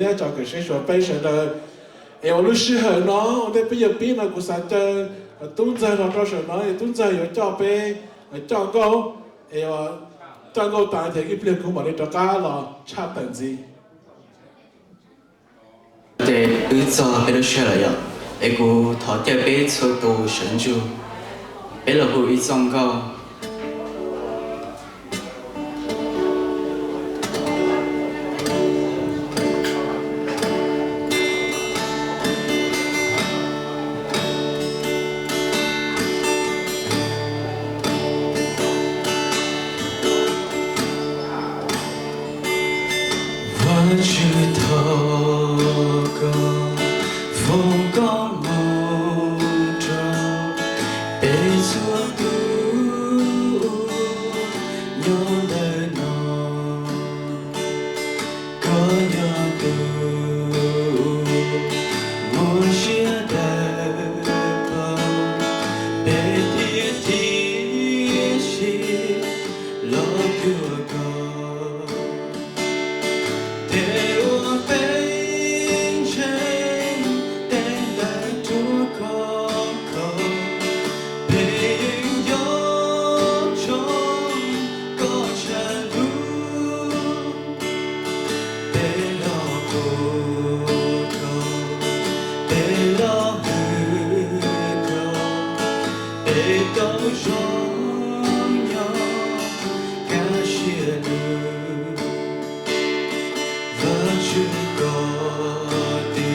thiab tso kev seb xyuas peb sawv daws. Es ua lub sij hawm no ua ntej peb yuav pib no kuv xav caw tub ntxawg los rau saum no es tub ntxawg yuav coj peb coj nkauj, es coj nkauj tas ces ib pliag kuv mam li rov qab los tshaj tawm ntxiv. Ces wb txog peb lub sij hawm lawm yom, es kuv thov caw peb txhua tus sawv ntsug, peb los hu ib txoj nkauj. Vajtswv thov koj foom koob hmoov rau peb txhua tus nyob ntawm no. Koj yog tus muaj siab dawb paug, peb thiaj tib si los cuag koj. Tes uas peb ntseeg, tes ntawd rua koj kho, peb yeej nco ntsoov koj tshaj lub. Peb los qhuas koj, peb los hwm koj, peb tau zoo nyob kaj siab lug. Vajtswv koj twb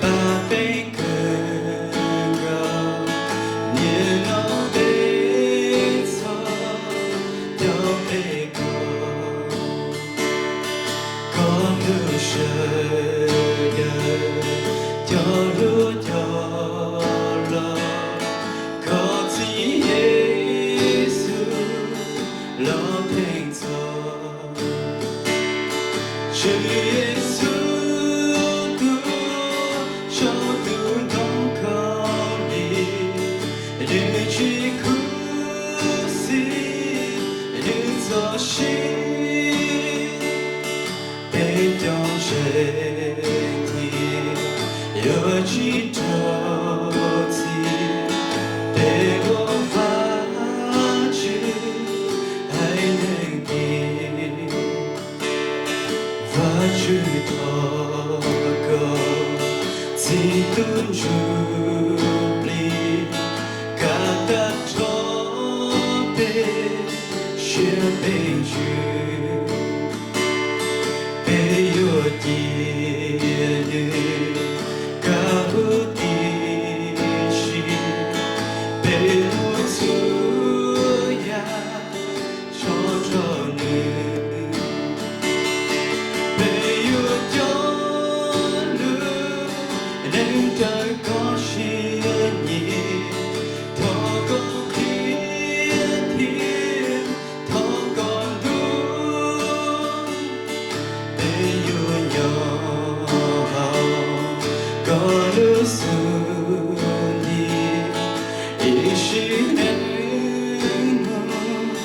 pab peb kawg nkaus, nim no peb txhawj coj peb koj. Koj hlub sawv daws cov hlub cov laus, koj txiv Yexus los theej txhoj. Tswv Yexus tus tsaus ntuj ntoo khaub lig, nws tsis khuv xim, nws txoj sia. Peb cov ntseeg thiaj yuav tsis raug txim, peb ua Vajtswv haiv neeg tiag. Vajtswv thov koj txib tub ntsuj plig, kav tag nrho peb siab peb ntsws. Peb yuav cia nws kav huv tib si, peb lub txhua yam tso rau nws. Peb yuav coj lub neej raws koj siab nyiam, thov koj qhia thiab thov koj ntuas. Peb yuav nyob hauv koj lub xub ntiag, ib sim neej mus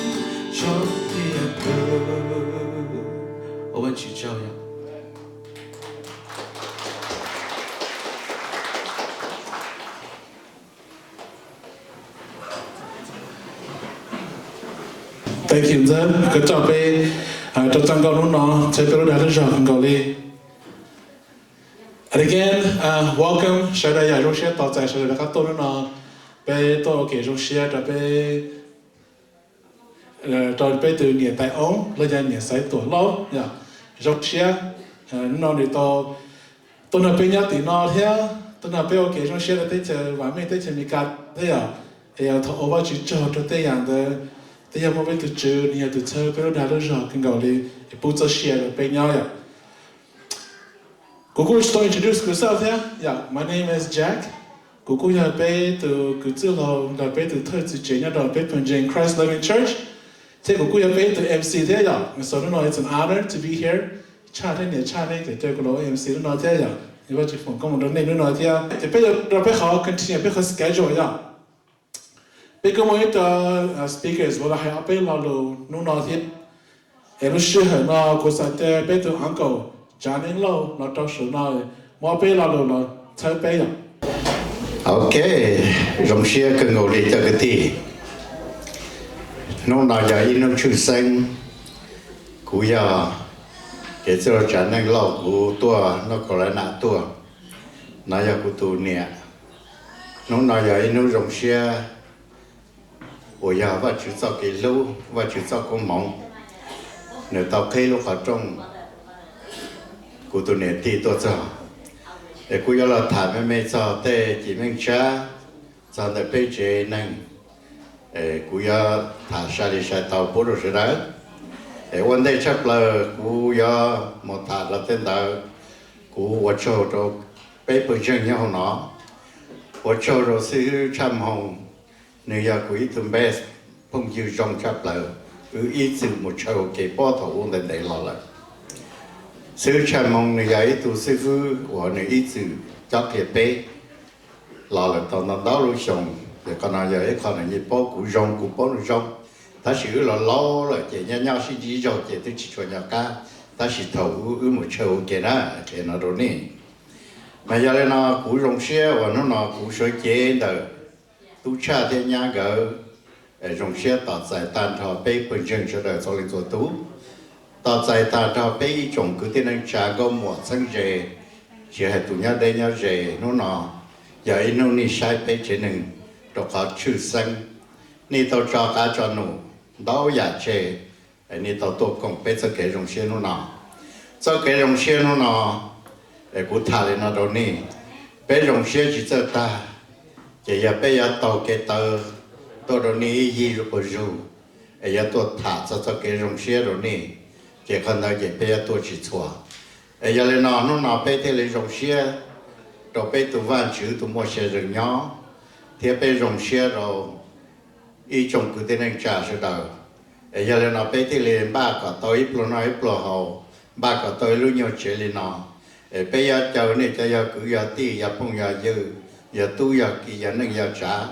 tsaus thiab ploj. Ua Vajtswv tsaug yom. Thank you ntxawg, koj coj peb rau txoj nkauj hnub no, txhawb peb lub dag lub zog kawg nkaus li. And again, welcome sawv daws, yam zoo siab tos txais sawv daws rov qab tuaj hnub no. Peb tuaj ua kev zoo siab rau peb, rau peb tus niam tais oob los yog niam Xaiv Tuam Lauj yom. Zoo siab hnub no nws tau tuaj nrog peb nyob tim no thiab tuaj nrog peb ua kev zoo siab rau teb chaws vam meej teb chaws Amelikas thiab yom. Es thov ua Vajtswv tsaug rau tej yam ntawd, twb yog muaj peb tus Tswv nws yog tus txhawb peb lub dag lub zog kawg nkaus li es pub txoj sia rau peb nyob yom. Kuv kuj tsis tau introduce kuv xwb thiab yom. My name is Jack. Kuv kuj yog peb tus kwv tij laug los peb tus thawj txiv tsev nyob rau peb phooj ywg Christ Living Church. Thiab kuv kuj yog peb tus M C thiab yom. So hnub no it's an honor to be here. Tshaj thiab niam tshaj nej cov caw kuv los ua M C hnub no thiab yom. Vajtswv foom koob hmoov rau nej hnub no thiab ces peb yuav rau peb qhov continue peb qhov schedule yom. Peb kuj muaj ib co speakers los hais ob peb lo lus hnub no thiab. Es lub sij hawm no kuv xav caw peb tus uncle Tsav Neej Lauj los rau saum no, muab peb lo lus los txhawb peb yom. Ok, zoo siab kawg nkaus li cov kwv tij. Hnub no yog ib hnub tshwj xeeb, kuv yog kev txwj laug Tsav Neej Lauj, kuv tuaj North Carolina tuaj, no yog kuv tus niam. Hnub no yog ib hnub zoo siab uas yog Vajtswv txoj kev hlub, Vajtswv txoj koob hmoov, nws tau qhib lub qhov rooj kuv tus niam tij tuaj txog. Es kuv yuav los tham me me txog tej cim meej tsab txog ntawm peb tsev neeg. Kuv yuav tham sai li sai tau pub rau sawv daws. Es ua ntej tshaj plaws kuv yuav mus tham los tej ntawd, kuv ua tsaug rau peb pawg ntseeg nyob hauv no, ua tsaug rau xib hwb Tshaj Moo, nws yog kuv ib tug best phooj ywg zoo tshaj plaws, wb ib txwm mus tshawb ua ke puag thaum ub ntev ntev los lawm. Xib hwb Tshaj Moo nws yog ib tug xib hwb uas nws ib txwm cob qhia peb los lawm tau ntau ntau lub xyoo, ces qhov no yog ib qho nws yeej paub kuv zoo kuv paub nws zoo. Tab sis wb los laus lawm ces nyob nyob sib ntsib zaug ces twb tsis tshua nco qab, tab sis thaum ub wb mus tshawb ua ke na, qhia no rau nej. Mas yog li no kuv zoo siab uas hnub no kuv sawv cev ntawm tub Tshaj thiab nyab nkawd zoo siab tos txais tag nrho peb pawg ntseeg sawv daws txhua leej txhua tus, tos txais tag nrho peb ib tsoom kwv tij neej tsa nkauj muam txheeb ze, tsis hais tus nyob deb nyob ze. Hnub no yog ib hnub nej saib peb tsev neeg rau qhov tshwj xeeb, nej tau tso qav tso num ntau yam tseg, nej tau tuaj koom peb txoj kev zoo siab hnub no. Txoj kev zoo siab hnub no, kuv tham li no rau nej, peb zoo siab tsis txawj tag, ces yog peb yuav taug kev taw tuaj rau nej ib yig zuj quas zug, es yuav tuaj tham txog txoj kev zoo siab rau nej, ces qhov ntawd ces peb yuav tuaj tsis txhua. Es yog li no hnub no peb thiaj li zoo siab rau peb tus Vajtswv tus muaj sia zees nyob, thiab peb zoo siab rau ib tsoom kwv tij neej tsa sawv daws. Es yog li no peb thiaj li npaj kom tau ib pluag noj ib pluag haus, npaj kom tau ib lub nyuag tsev li no. Es peb yuav caw nej cov yog kwv yog tij, yog phooj yog ywg, yog tub yog ki, yog neej yog tsav,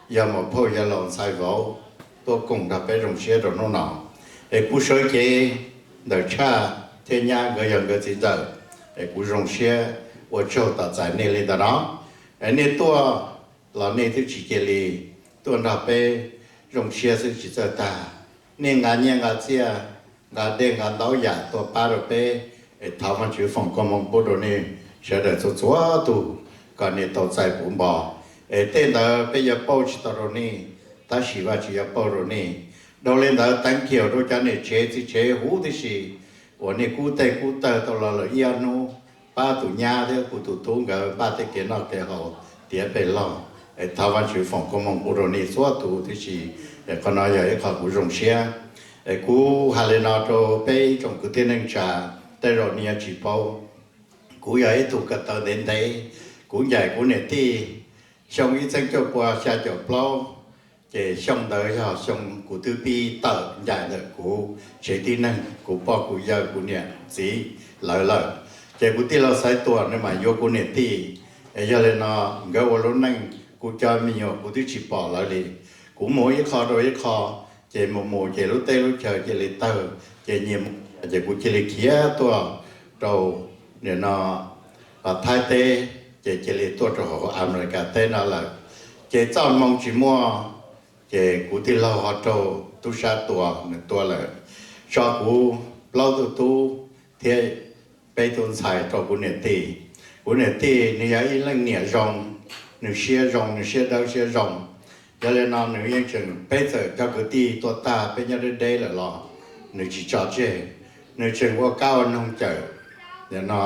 yog muam phauj yog laus ntxhais vauv, tuaj koom nrog peb zoo siab rau hnub no. Es kuv sawv cev ntawm Tshaj thiab nyab nkawd yog nkawd txiv ntxawm, es kuv zoo siab ua tsaug tos txais nej li ntawm no. Es nej tuaj los nej twb tsis cia li tuaj nrog peb zoo siab xwb tsis txawj tag. Nej nqa nyiaj nqa txiaj, nqa dej nqa ntau yam tuaj pab rau peb, es thov Vajtswv foom koob hmoov pub rau nej sawv daws txhua txhua tus, kom nej tau txais puv npo. Es tej ntawd peb yuav pauj tsis tau rau nej, tab sis Vajtswv yuav pauj rau nej. Dhau li ntawd thank you rau cov niam tsev txiv tsev huv tib si uas nej kub teg kub tawg tau los lawm ib ob hnub pab tus nyab thiab kuv tus tub nkawd npaj tej kev noj kev haus tiav pem log. Es thov Vajtswv foom koob hmoov pub rau nej txhua tus tib si. Es qhov no yog ib qho kuv zoo siab. Es kuv hais li no rau peb ib tsoom kwv tij neej tsa, tej zaum nej yuav tsis paub, kuv yog ib tug ko taw ntev ntev, kuv ncaim kuv niam tij xyoo ib txhiab cuaj pua xya caum plaub, ces xyoo ntawd yog xyoo kuv twb pib tawm ncaim ntawm kuv tsev tib neeg, kuv pog kuv yawg kuv niam txiv lawv lawm. Ces kuv tij laug Xaiv Tuam nws mam yuav kuv niam tij. Es yog li no nkawd ua lub neej, kuv cov me nyuam kuv twb tsis pom lawv li. Kuv mus ib qho rau ib qho, ces mus mus ces lub teb lub chaw cia li tawg, ces nyias mus, ces kuv cia li khiav tuaj rau nim no Thaib teb, ces cia li tuaj rau hauv Amelikas teb no lawm. Ces txoj hmoo tsis muaj, ces kuv tij laug ho raug tub sab tua, nws tua lawm, tso kuv plaub tug tub thiab peb tug ntxhais rau kuv niam tij. Kuv niam tij nws yog ib leej niam zoo, nws siab zoo, nws siab dawb siab zoo. Yog li no nws yeej tseem, peb txawm cov kwv tij tuaj tag peb nyob deb deb lawm los nws tsis tso tseg, nws tseem ua kab ua noog cawm no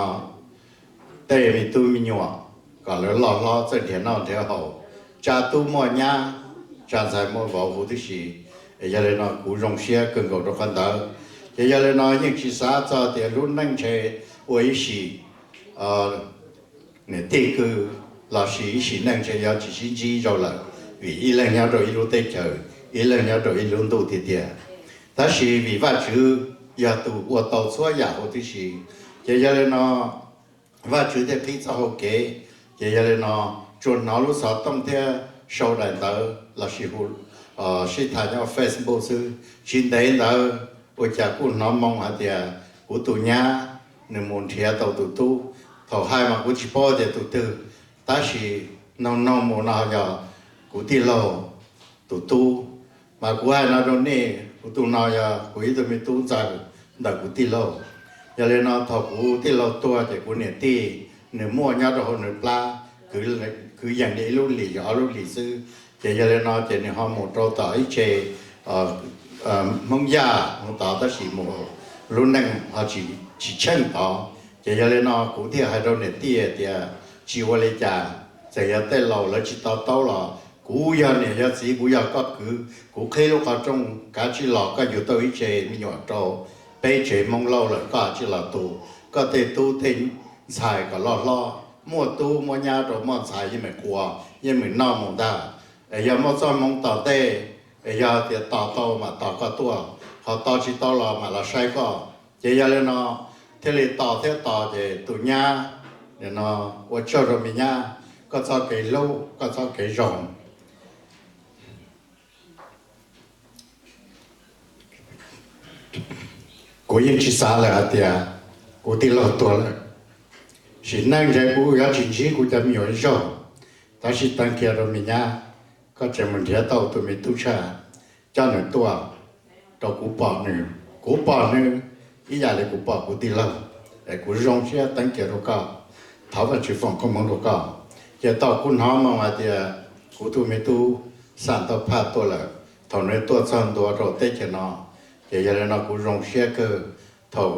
tej me tub me nyuam kom lawv loj hlob txawj nrhiav noj nrhiav haus, tsa tub muaj nyab, tsa ntxhais muaj vauv huv tib si. Yog li no kuv zoo siab kawg nkaus rau qhov ntawd. Ces yog li no yeej tsis xav txog tias lub neej ntshe ua ib sim niam tij kwv lossis ib sim neej ntshe yuav tsis sib ntsib zaug lawm, vim ib leeg nyob rau ib lub teb chaws, ib leeg nyob rau ib lub ntuj tiag tiag. Tab sis vim Vajtswv yog tus ua tau txhua yam huv tib si, ces yog li no Vajtswv thiaj qhib txoj hau kev. Ces yog li no tsuas hnov lub xov tooj thiab sau daim ntawv lossis hu sib tham nyob Facebook xwb. Tsis ntev ntawd ua cas kuj hnov moo hais tias kuv tus nyab nws mus nrhiav tau tus tub. Thaum hais mas kuv tsis paub tias tus twg, tab sis noog noog mus no yog kuv tij laug tus tub. Mas kuv hais no rau nej, kuv tus no yog kuv ib tug me tub ntxawg ntawm kuv tij laug. Yog li no thaum kuv tij laug tuag ces kuv niam tij nws muaj nyob rau hauv nws plab, kwv yees li ib lub hlis yog ob lub hlis xwb. Ces yog li no ces nws ho mus rau tom ib tse Hmoob Yaj mus tod, tab sis mus lub neej ho tsis tsheej tod. Ces yog li no kuv thiaj hais rau niam tij tias tsis ua li cas, txawm yog tej laus lawv tsis to taub los kuv yog niam yog txiv, kuv yog koj kwv, kuv qhib lub qhov rooj, kav tsij los koj yug tau ib tse me nyuam rau peb tsev Hmoob Lauj lawm koj tsij los tu koj tej tub tej ntxhais kom loj hlob, muaj tub muaj nyab rau muaj ntxhais yeej meem quas yeej meem noj mus ntag. Es yog muaj txoj hmoov tom ntej, es yog tias tos tau mam tos koj tuaj, ho tos tsis tau los mam los saib koj. Ces yog li no thiaj li tos thiab tos ces tus nyab, nim no ua tsaug rau me nyab, koj txoj kev hlub koj txoj kev zoo. Kuv yeej tsis xav lawm hais tias kuv tij laug tuag lawm, sim neej ntawd kuv yuav tsis ntsib kuv cov me nyuam ib zaug. Tab sis teev kiag rau me nyab, koj tseem mus nrhiav tau tus me tub tshaj, coj nws tuaj rau kuv pom nws, kuv pom nws ib yam li kuv pom kuv tij laug. Es kuv zoo siab teev kiag rau koj, thov Vajtswv foom koob hmoov rau koj. Ces thaum kuv hnov moo hais tias kuv tus me tub Xam Tau Phaj tuaj lawm, thaum nws tuaj txog ntua rau teb chaws no, ces yog li no kuv zoo siab kawg. Thaum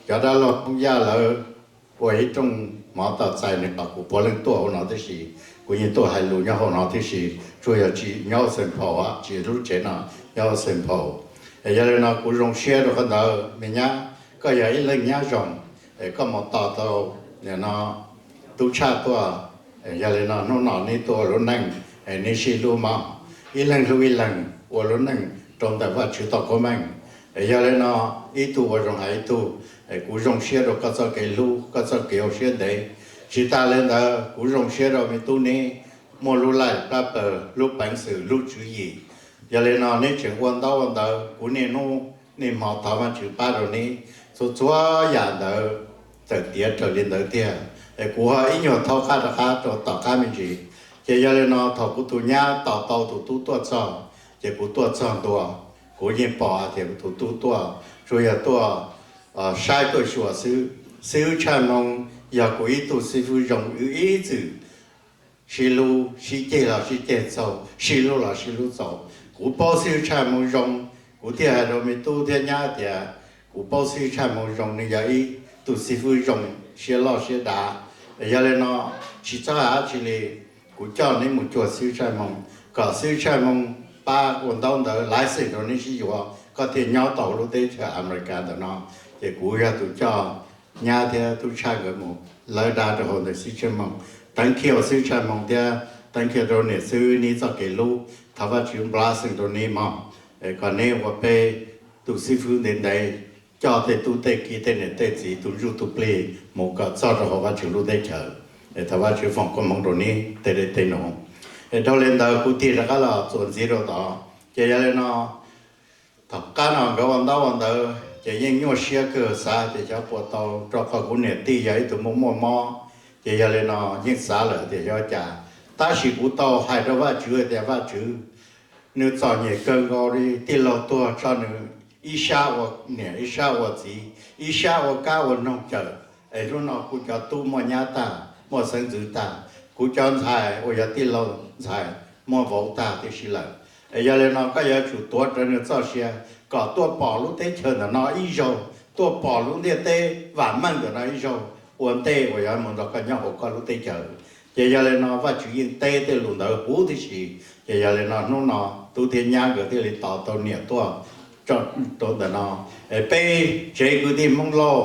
cov dab laug Hmoob Yaj lawv ua ib rooj hmov tau txais nws los kuv puav leej tuaj hauv no tib si, kuv yeej tuaj hais lus nyob hauv no tib si, tsuas yog tsis nyob Saint Paul, tsis lub tsev no nyob Saint Paul. Es yog li no kuv zoo siab rau qhov ntawd me nyab, koj yog ib leeg nyab zoo, es koj mus tos tau nim no tub tshaj tuaj. Yog li no hnub no neb tuaj ua lub neej, neb sib hlub mog, ib leeg hlub ib leeg ua lub neej rau ntawm Vajtswv tau koob meej. Yog li no ib tug ua zoo hais ib tug, kuv zoo siab rau koj txoj kev hlub koj txoj kev ua siab ntev. Tsis tas li ntawd kuv zoo siab rau me tub neb muaj lub laij plab plaws, lub peev xwm, lub tswv yim. Yog li no neb tseem ua ntaub ua ntawv, kuv niaj hnub niaj hmo thov Vajtswv pab rau neb txhua txhua yam ntawd, txawm tiav raws li ntawd tiag. Es kuv ho ib nyuag thaub qab rov qab rau tom qab me ntsis. Ces yog li no thaum kuv tus nyab tos tau tus tub tuaj txog, ces kuv tuaj txog ntua, kuv yeej pom hais tias kuv tus tub tuaj tsuas yog tuaj saib tuaj xyuas xwb. Xib hwb Tshaj Hmoo yog kuv ib tug xib fwb zoo, wb ib txwm sib hlub, sib ceg los sib ceg txaus, sib hlub los sib hlub txaus. Kuv paub xib hwb Tshaj Hmoo zoo, kuv thiaj hais rau me tub thiab nyab tias kuv paub xib hwb Tshaj Hmoo zoo, nws yog ib tug xib fwb zoo siab loj siab dav. Yog li no tsis txhob hais dab tsi li, kuv coj neb mus cuag xib hwb Tshaj Hmoo kom xib hwb Tshaj Hmoo pab ua ntaub ntawv license rau neb sib yuav, koj thiaj nyob tau lub teb chaws Amelikas ntawm no. Ces kuv yog tus coj nyab thiab tub tshaj nkawd mus lawv dab rau hauv ntawm xib hwb Tshaj Hmoo. Teev kiag xib hwb Tshaj Hmoo thiab teev kiag rau niam xib hwb neb txoj kev hlub, thov Vajtswv blessing rau neb mog, kom neb ua peb tus xib fwb ntev ntev, coj tej tub tej kiv tej niam tej txiv tus ntsuj tus plig mus kom txog rau hauv Vajtswv lub teb chaws. Thov Vajtswv foom koob hmoov rau neb tej dej tej num. Es dhau li ntawd kuv tig rov qab los txuas ntxiv rau tod. Ces yog li no thaum qab no nkawd ua ntaub ua ntawv ces yeej nyuaj siab kawg, xav tias xyov puas tau, rau qhov kuv niam tij yog ib tug muaj muaj mob. Ces yog li no yeej xav lawm tias xyov cas, tab sis kuv tau hais rau Vajtswv tias Vajtswv, nws txom nyem kawg nkaus li, tij laug tuag tso nws ib sab ua niam ib sab ua txiv, ib sab ua kab ua noog cawm. Es hnub no kuv cov tub muaj nyab tag muaj xeeb ntxwv tag, kuv cov ntxhais uas yog tij laug ntxhais muaj vauv tag tib si lawm. Es yog li no koj yuav tsum tuav rawv nws txoj sia kom tuaj pom lub teb chaws ntawm no ib zaug, tuaj pom lub ntiaj teb vam meej ntawm no ib zaug ua ntej uas yuav mus nrog koj nyob hauv koj lub teb chaws. Ces yog li no Vajtswv yeej teb tej lus ntawd huv tib si. Ces yog li no hnub no tub thiab nyab nkawd thiaj li tos tau niam tuaj rau ntawm no. Es peb tsev kwv tij Hmoob Lauj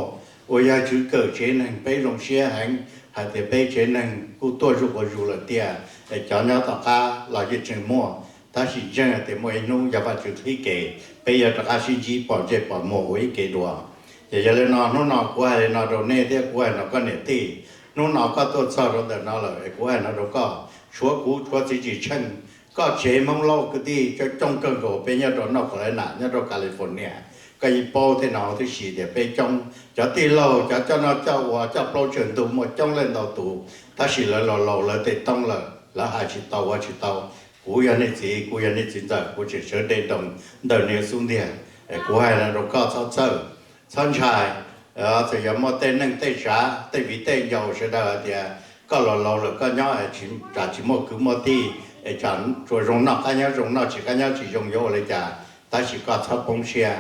uas yog Tswv Kawm tsev neeg, peb zoo siab heev hais tias peb tsev neeg kuj tuaj zuj zus lawm tiag. Es cov nyob tom qab los yeej tseem muaj, tab sis ntseeg tias muaj ib hnub yog Vajtswv qhib kev, peb yuav rov qab sib ntsib pom ntsej pom muag ua ib ke dua. Ces yog li no hnub no kuv hais li no rau nej thiab kuv hais no koj niam tij, hnub no koj tuaj txog rau ntawm no lawm es kuv hais no rau koj, tshuav kuv tshuav txiv tsis tsheej, koj tsev Hmoob Lauj kwv tij coob coob kawg nkaus peb nyob rau North Carolina, nyob rau California, Koj yeej paub tej no huv tib si tias peb coob, cov tij laug cov coj noj coj ua coj plaub tsawg ntug muaj coob leej ntau tus, tab sis lawv laus laus lawv tej toob lawm lawv hais tsis tau ua tsis tau. Kuv yog nej txiv, kuv yog nej txiv ntxawm, kuv tseem sawv dej nroo ntawm nej xub ntiag. Kuv hais no rau koj txhob txhawj, txhob ntshai. Txawm yog muaj tej neeg tej tsav tej viv tej ncaus sawv daws hais tias koj laus laus lawm koj nyob tsam tsis muaj kwv muaj tij, es tsam tsuas zoo noj qab nyob zoo noj tsis qab nyob tsis zoo yuav ua li cas, tab sis koj txhob poob siab.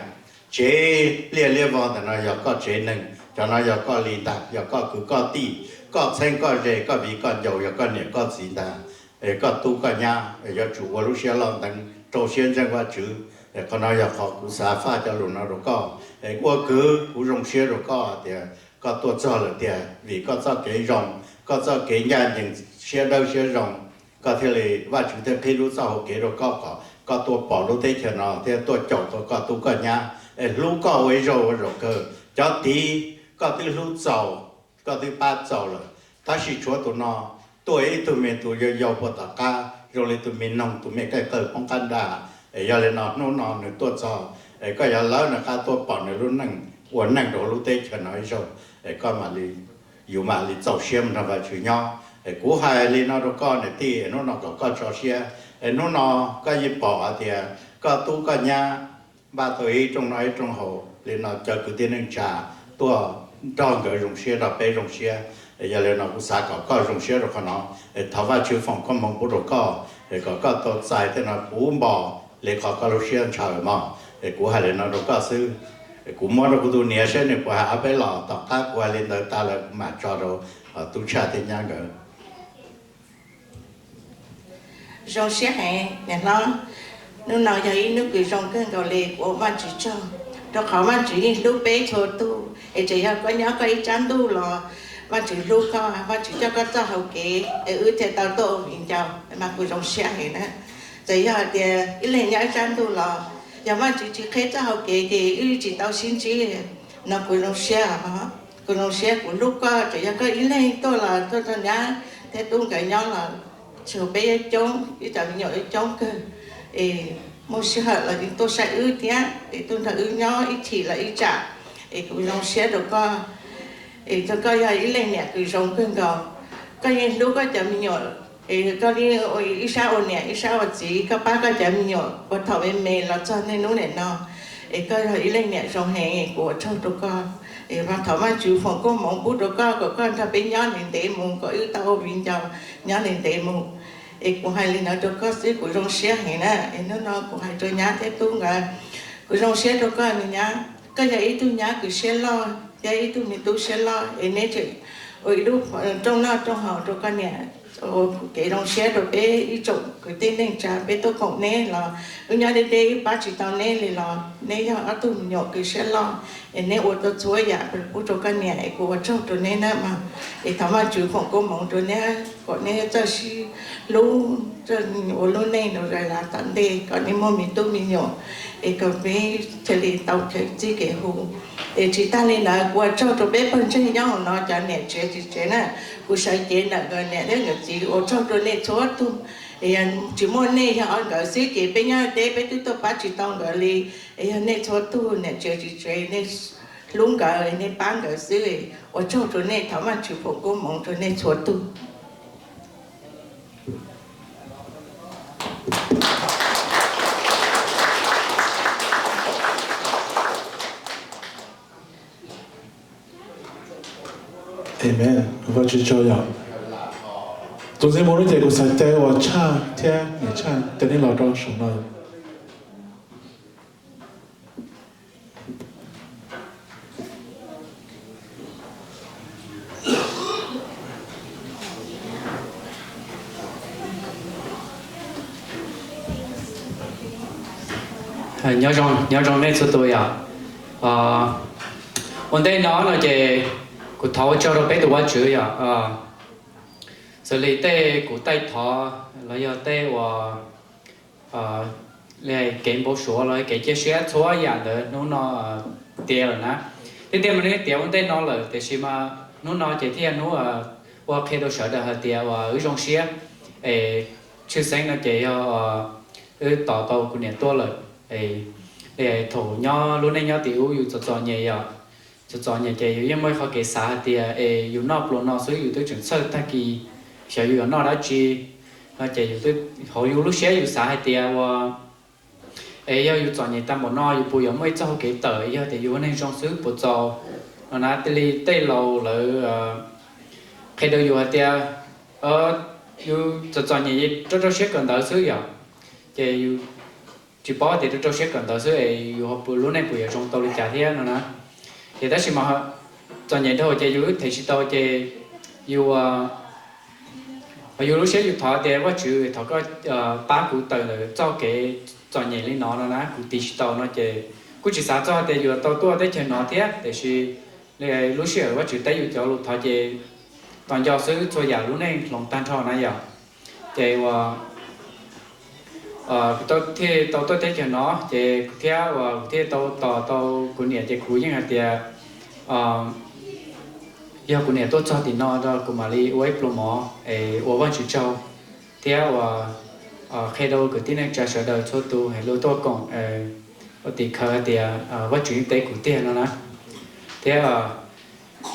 Tsev liaj liab vog ntawm no yog koj tsev neeg, cov no yog koj li ntag, yog koj kwv koj tij, koj txheeb koj ze, koj viv koj ncaus, yog koj niam koj txiv ntag, koj tub koj nyab, yuav tsum ua lub siab loj ntev rau siab ntseeg Vajtswv. Qhov no yog qhov kuv xav faj cov lus no rau koj. Ua kwv, kuv zoo siab rau koj tias koj tuaj txog lawm tiag, vim koj txoj kev zoo, koj txoj kev ncaj ncees, siab dawb siab zoo, koj thiaj li, Vajtswv thiaj qhib lub txoj hau kev rau koj kom koj tuaj pom lub teb chaws no thiab tuaj caum tau koj tub koj nyab. Es hlub koj ua ib zaug ua zaum kawg. Cov tid koj twb hlub txaus, koj twb pab txaus lawm, tab sis tshuav tus no tuaj ib tug me tus yau yau puag tom qab zoo li tus me noog tus me qej qawg poob qab nraj. Es yog li no hnub no nws tuaj txog, es koj yuav lawv nws qab tuaj pom nws lub neej ua neej rau lub teb chaws no ib zaug, es koj mam li, yus mam li txaus siab mus nrog Vajtswv nyob. Es kuv hais li no rau koj niam tij, es hnub no kom koj tso siab, es hnub no koj yeej pom hais tias koj tub koj nyab npaj tau ib rooj noj ib rooj haus li no, cov kwv tij neej tsa tuaj nrog nkawd zoo siab nrog peb zoo siab. Yog li no kuv xav kom koj zoo siab rau qhov no, thov Vajtswv foom koob hmoov pub rau koj, kom koj tau txais tej no puv npo li qhov koj lub siab ntshaw mog. Kuv hais li no rau koj xwb. Kuv muab rau kuv tus niam saib nws puas hais ob peb los, tom qab kuv hais li ntawd tas lawm kuv mam tso rau tub tshaj thiab nyab nkawd. Zoo siab heev niam hlob, hnub no yog ib hnub kws zoo kawg nkaus li, kuv ua Vajtswv tsaug, rau qhov Vajtswv yeej hlub peb txhua tug, es txawm yog koj nyob koj ib tsab ntuj los Vajtswv hlub koj, Vajtswv coj koj txoj hau kev es wb thiaj tau tuaj ua viv ncaus, mas kuv zoo siab heev na. Txawm yog hais tias ib leeg nyob ib tsab ntuj los yog Vajtswv tsis qheb txoj hau kev ces wb tsis tau sib ntsib no, kuv zoo siab, kuv zoo siab, kuv hlub koj. Txawm yog koj ib leeg tuaj los tuaj nrog nyab thiab tub nkawd nyob los tsuas peb coob, ib cov me nyuam coob kawg, es muaj sij hawm los yeej tuaj saib wb thiab es tuaj nrog wb nyob ib chim los ib tsam, es kuv zoo siab rau koj. Es koj yog ib leeg niam kws zoo kawg nkaus, koj yeej hlub koj cov me nyuam, es koj li ib sab ua niam ib sab ua txiv, koj pab koj cov me nyuam ua thaum me me los txog niaj hnub niam no, es koj yog ib leej niam zoo heev, kuv ua tsaug rau koj. Es thov Vajtswv foom koob hmoov pub rau koj kom koj nrog peb nyob ntev ntev mus, kom wb tau ua viv ncaus nyob ntev ntev mus. Es kuv hais li no rau koj xwb, kuv zoo siab heev na. Es hnub no kuv hais rau nyab thiab tub nkawd, kuv zoo siab rau koj me nyab, koj yog ib tug nyab kws siab loj thiab ib tug me tub siab loj, es neb tseem ua ib lub rooj noj rooj haus rau koj niam, ua kev zoo siab rau peb ib tsoom kwv tij neej tsa peb tuaj koom neb los wb nyob deb deb wb pab tsis tau neb li los neb yog ob tug me nyuam kws siab loj, es neb ua tau txhua yam pub rau koj niam, es kuv ua tsaug rau neb na mog. Es thov Vajtswv foom koob hmoov rau neb kom neb txawj sib hlub, ua lub neej rau zais lav tom ntej, kom neb muaj me tub me nyuam, es kom peb thiaj li tau kev txib kev hu. Es tsis tag li ntawd, kuv ua tsaug rau peb pawg ntseeg nyob hauv no cov niam tsev txiv tsev na, kuv sawv cev ntawm nkawd niam thiab nkawd txiv ua tsaug rau nej txhua tug. Es yog tsis muaj nej, yog nkawd xwb ces peb nyob deb peb twb tuaj pab tsis tau nkawd li. Es yog nej txhua tug niam tsev txiv tsev nej hlub nkawd, nej pab nkawd xwb, ua tsaug rau nej, thov Vajtswv foom koob hmoov rau nej txhua tug. Amen. Vajtswv tsaug yom. Tus ntxwg mus no ces kuv xav caw uas Tshaj thiab niam Tshaj cov nej los rau saum no. Nyob zoo nej txhua tus yom. Ua ntej no no ces kuv thov ua tsaug rau peb tus Vajtswv yom. Xws li tej kuv taij thov los yog tej uas kev npau suav los kev cia siab txhua yam ntawd hnub no tiav lawm na. Tiag tiag mas nws tiav ua ntej no lawm tiam sis mas hnub no ces thiaj yog hnub ua qhia rau sawv daws hais tias uas wb zoo siab. Es tshwj xeeb no ces yog wb tos tau kuv niam tuaj lawm. Es Thaum nyob lub neej nyob tim ub yus txom txom nyem yom, txom txom nyem ces yus yeej muaj ib qhov kev xav hais tias es yus noj pluas no xwb yus twb tseem txhawj tag kis xyov yus yuav noj dab tsi, no ces hauv yus lub siab yus xav hais tias ua es yog yus txom nyem tag npaum no yus puas yuav muaj ib txoj hau kev tawm, yog tias yus ua neeg zoo xwb puas txaus no na. Li tej laus lawv qhia rau yus hais tias yus txom txom nyem rau rau siab kawm ntawv xwb yom, ces yus tsis paub tias rau rau siab kawm ntawv xwb es yus lub neej puas yuav zoo tau li cas thiab no na. Ces tab sis mas txom nyem dhau ces yus them tsis tau ces yus, yus lub siab yus thov tias Vajtswv thov koj pab kuv tawm ntawm txoj kev txom nyem li no no na, kuv tiv tsis tau no ces kuj tsis xav txog tias yuav tau tuaj teb chaws no thiab, tiam sis lub sij hawm Vajtswv teb yus cov lus thov ces tos nco xwb txhua yam lub neej hloov tag nrho na yom. Ces ua kuv thiaj tau tuaj teb chaws no ces kuv thiab ua kuv thiaj tau tos tau kuv niam ces kuv yeej hais tias yog kuv niam tuaj txog tim no rau kuv mam li ua ib pluag mov es ua Vajtswv tsaug thiab ua qhia rau kwv tij neej tsa sawv daws txhua tus es lawv tuaj koom ua tim khawv hais tias Vajtswv yeej teb kuv tiag no na. Thiab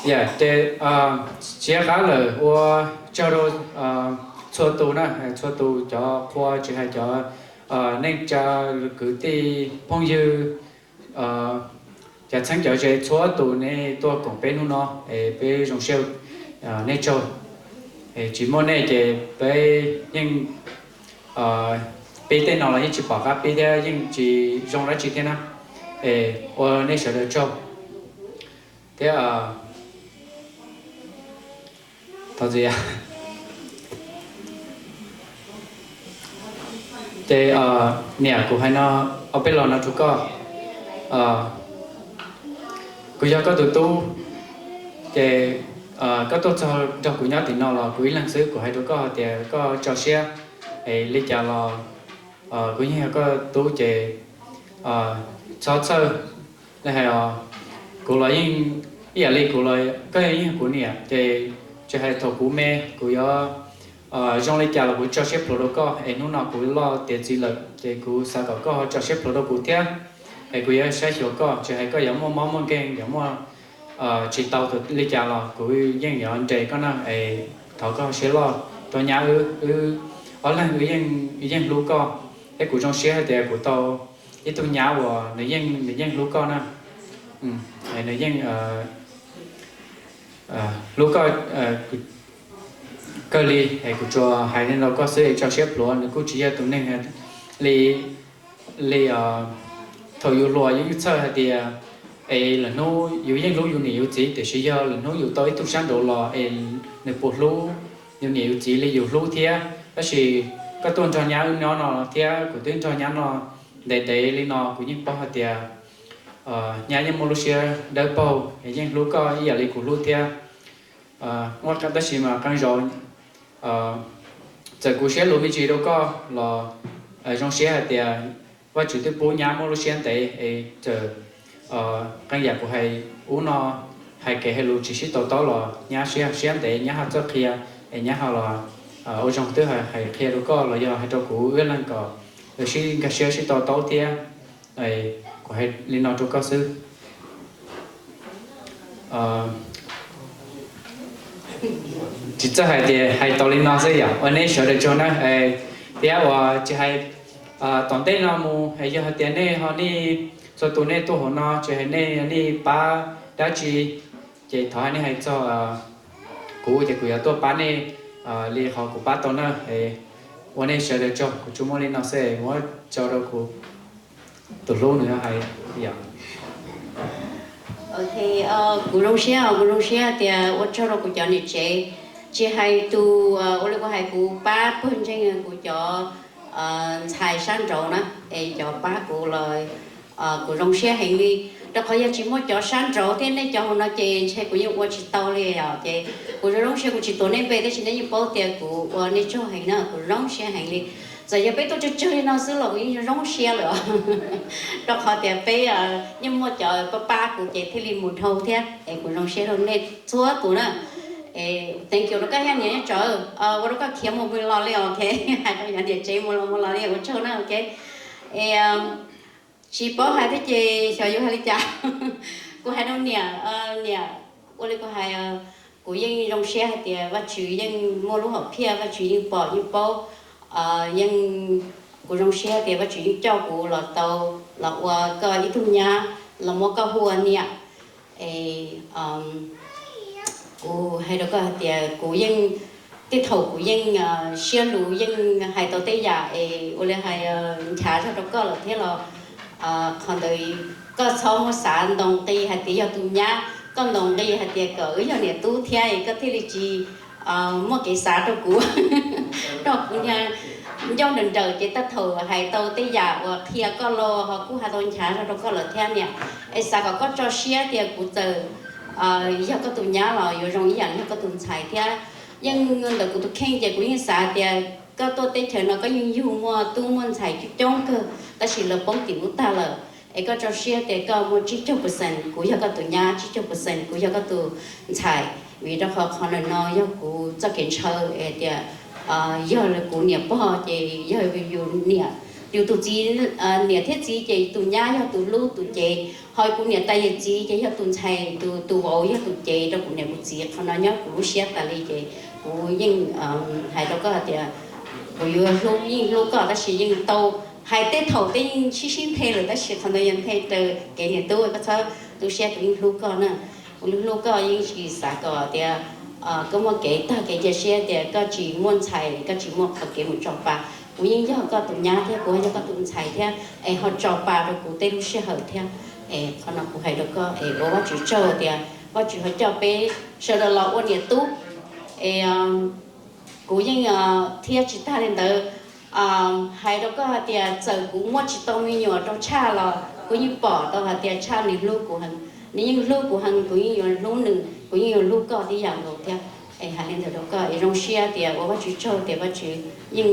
yam ces siab qab lawm ua tsaug rau txhua tus na, txhua tus cov qhua tsis hais cov neej tsa kwv tij phooj ywg, cov txheeb cov ze txhua tus nej tuaj koom peb hnub no es peb zoo siab, nej tsaug. Tsis muaj nej ces peb yeej pib tej no los yeej tsis pom qab pib thiab yeej tsis zoo dab tsi thiab na. Es ua nej sawv daws tsaug thiab thov txim. Ces niam, kuv hais no ob peb los no rau koj. Kuv yog koj tus tub, ces koj tuaj txog nrog kuv nyob tim no los kuv ib leeg xwb, kuv hais rau koj hais tias koj tso siab es li cas los kuv yeej yog koj tub ces txhob txhawj. Li hais os, kuv los yeej ib yam li kuv, koj yeej yog kuv niam ces tsis hais thaum kuv me kuv yuav zoo li cas los kuv tso siab plhuav rau koj es hnub no kuv loj tiav txiv lawm ces kuv xav kom koj tso siab plhuav rau kuv thiab. Es kuv yuav saib xyuas koj, tsis hais koj yuav muaj mob muaj nkeeg yuav muaj tsis tau li cas los kuv yeej yuav nres koj na. Es thov koj siab loj rau nyab wb, wb ob leeg wb yeej hlub koj. Thiab kuv zoo siab hais tias kuv tau ib tug nyab uas nws yeej hlub koj na. Nws yeej hlub koj kawg li. Es kuv tsuas hais li no rau koj xwb es tso siab plhuav, nws kuj tsis yog tus neeg li, li thaum yus hluas yus yeej txhawj hais tias es lwm hnub yus yeej hlub yus niam yus txiv, tiam sis yog lwm hnub yus tau ib tug sab nraud los es nws puas hlub yus niam yus txiv li yus hlub thiab. Tab sis koj tuaj nrog nyab wb nyob no thiab kuv twb nrog nyab no ntev ntev li no, kuv yeej paub hais tias nyab yeej muaj lub siab dawb paug es yeej hlub koj ib yam li kuv hlub thiab. Tab sis mas qee zaus txawm kuv siab luv me ntsis rau koj los zoo siab hais tias Vajtswv twb pub nyab muaj lub siab ntev es txawm qee yam kuv hais ub no, hais kev hais lus tsis sib to taub los nyab siab, siab ntev nyab ho txawj qhia, es nyab ho los ua zoo twb hais qhia rau koj los yog hais rau kuv wb leeg kom sib nkag siab sib to taub thiab. Kuv hais li no rau koj xwb. Tsis txawj hais tias hais tau li no xwb yom. Ua nej sawv daws tsaug na. Thiab uas tsis hais tom ntej no mus es yog hais tias nej ho nej txhua tus nej tuaj hauv no tsis hais nej nej pab dab tsi ces thov nej hais txog kuv ces kuv yuav tuaj pab nej li qhov kuv pab tau na. Ua nej sawv daws tsaug, kuv tsuas muaj li no xwb, muab tso rau kuv tus hlub nws hais yom. Kuv zoo siab, kuv zoo siab tias ua tsaug rau kuv cov niam tsev, tsis hais tus ua li kuv hais kuv pab pawg ntseeg kuv cov ntxhais sab nraud na, es cov pab kuv los kuv zoo siab heev li. Rau qhov yog tsis muaj cov sab nraud thiab nej cov hauv no ces ntshe kuv yeej ua tsis tau li os. Ces kuv zoo zoo siab, kuv tsis tuav nej npe tab sis nej yeej paub tias kuv ua nej tsaug heev na, kuv zoo siab heev li. Txawm yog peb tuaj tsawg tsawg li no xwb los kuv yeej zoo zoo siab lawm os. Rau qhov tias peb yeej muaj cov pab pab kuv ces thiaj li mus dhau thiab. Es kuv zoo siab rau nej txhua tus na. Es thank you rau koj thiab niam tsev, ua rau koj khiav mus mus los li os, ok. Hais rau cov niam tsev mus los mus los li, ua tsaug na, ok. Es Tsis paub hais thiab ces xyov yuav hais li cas. Kuv hais rau niam, niam, ua li kuv hais, kuv yeej zoo siab hais tias Vajtswv yeej muaj lub hom phiaj, Vajtswv yeej pom yeej paub. Yeej, kuv zoo siab tias Vajtswv yeej coj kuv los tau, los ua koj ib tug nyab, los muab koj hu ua niam. Es kuv hais rau koj hais tias kuv yeej, tej thaum kuv yeej siab luv yeej hais tau tej yam es ua li hais nchav zog rau koj lawm thiab los qhov ntawd koj txhob muaj xav ntaus nqi hais tias yog tus nyab, koj ntaus nqi hais tias kom wb yog niam tub thiab es koj thiaj li tsis muaj kev xav rau kuv, rau kuv niag ncauj nrawm nrawm ces tej thaum hais tau tej yam uas qhia koj los ho kuj hais tau nchav zog rau koj lawm thiab niam. Es xav kom koj tso siab tias kuv txawm yog koj tus nyab los yuav zoo ib yam li yog koj tus ntxhais thiab. Yeej ntawm kuv tus kheej ces kuv yeej xav tias koj tuaj teb chaws no koj yeej yug muaj tub muaj ntxhais coob coob kawg tab sis lawv poob tim ub tag lawm. Es koj tso siab tias koj muaj tsib caug percent kuv yog koj tus nyab, tsib caug percent kuv yog koj tus ntxhais. Vim rau qhov qhov ntawm no yog kuv txoj kev ntshaw es tias yog kuv niam pog ces yog yus niam, yus tus txiv, niam thiab txiv ces tus nyab yog tus hlub tus cev, ho kuv niam tais yawm txiv ces yog tus ntxhais, tus, tus vauv yog tus cev rau kuv niam kuv txiv. Qhov no nyob kuv lub siab tas li ces kuv yeej hais rau koj hais tias kuv yuav hlub, yeej hlub koj tab sis yeej tau hais tej thaum tej yeej sib sib nthe lawm tab sis qhov ntawd yog nthe raws kev niam tub, koj txhob tu siab, kuv yeej hlub koj na. Kuv hlub koj yeej tsis xav kom tias koj muaj kev tag kev cia siab tias koj tsis muaj ntxhais, koj tsis muaj qhov kev mus tso pa. Kuv yeej yog koj tus nyab thiab kuv ho yog koj tus ntxhais thiab es ho tso pa rau kuv tej lub sij hawm thiab. Es qhov no kuv hais rau koj es ua Vajtswv tsaug tias Vajtswv ho coj peb sawv daws los ua niam tub. Es kuv yeej thiab tsis tag li ntawd, hais rau koj hais tias txawm kuv muaj tsis tau me nyuam rau Tshaj los kuv yeej pom tau hais tias Tshaj nws hlub kuv heev, nws yeej hlub kuv heev, kuv yeej yuav hlub nws, kuv yeej yuav hlub koj tib yam nkaus thiab. Es hais li ntawd rau koj es zoo siab tias ua Vajtswv tsaug tias Vajtswv yeej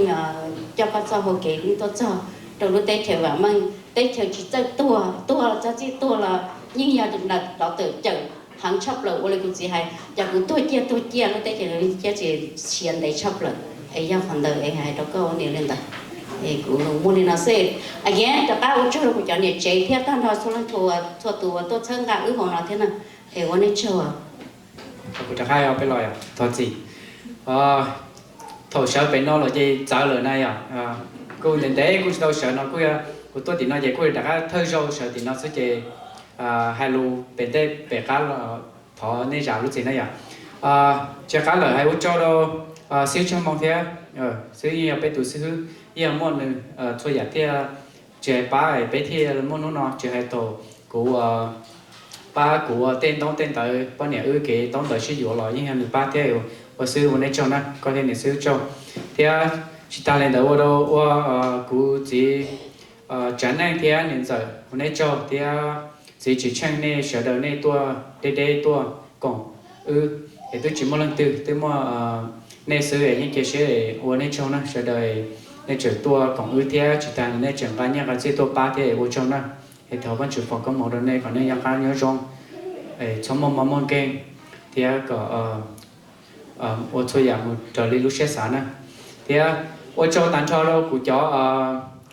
coj koj txoj hau kev yeej tuaj txog rau lub teb chaws vam meej, teb chaws tsis txawj tuag, tuag txog txij tuag los yeej yog tus nram tod tawm cawm heev tshaj plaws ua li kuv txiv hais, cov kuv tuag ciaj tuag ciaj lub teb chaws thiab tsis siav ntev tshaj plaws. Es yog qhov ntawd es hais rau koj ua niam li ntawd. Es kuv muaj li no xwb. Again rov qab ua tsaug rau kuv cov niam tsev thiab tag nrho txhua leej txhua tus uas tuaj txhawb nqa wb hauv no thiab na. Es ua nej tsaug. Kuv rov qab peb los thov txim. Thaum sawv pem no los ces txawv lawm na yom. Kuj ntev ntev kuj tsis tau sawv no, kuj kuv tuaj tim no ces kuj rov qab thawj zaug sawv tim no xwb ces hais lus pem tej pem qab los thov nej zam lub txim na yom. Tsis qab lawm hais ua tsaug rau xib hwb Tsheej Moo thiab, xib hwb yeej yog peb tus xib hwb, yeej yog muaj nws txhua yam thiaj tsis hais pab es peb thiaj muaj hnub no, tsis hais thaum kuv pab kuv tej ntaub tej ntawv, poj niam wb kev ntaub ntawv sib yuav los yeej yog nws pab thiab. Ua xib hwb ua nej tsaug na, koj thiab niam xib hwb tsaug. Thiab tsis tas li ntawd ua rau ua kuv txiv Tsav Neej thiab niam ntxawm ua nej tsaug thiab txiv Tsis Tsheej, nej sawv daws nej tuaj deb deb tuaj koom wb es twb tsis muaj leej twg, twb muaj nej xwb es yeej cia siab es ua nej tsaug na sawv daws. Nej tseem tuaj koom wb thiab tsis tas li nej tseem nqa nyiaj nqa txiaj tuaj pab thiab es ua tsaug na. Es thov Vajtswv foom koob hmoov rau nej kom nej nyob qab nyob zoo, txhob muaj mob muaj nkeeg thiab kom ua txhua yam mus raws li lub siab xav na. Thiab ua tsaug tag nrho rau kuv cov,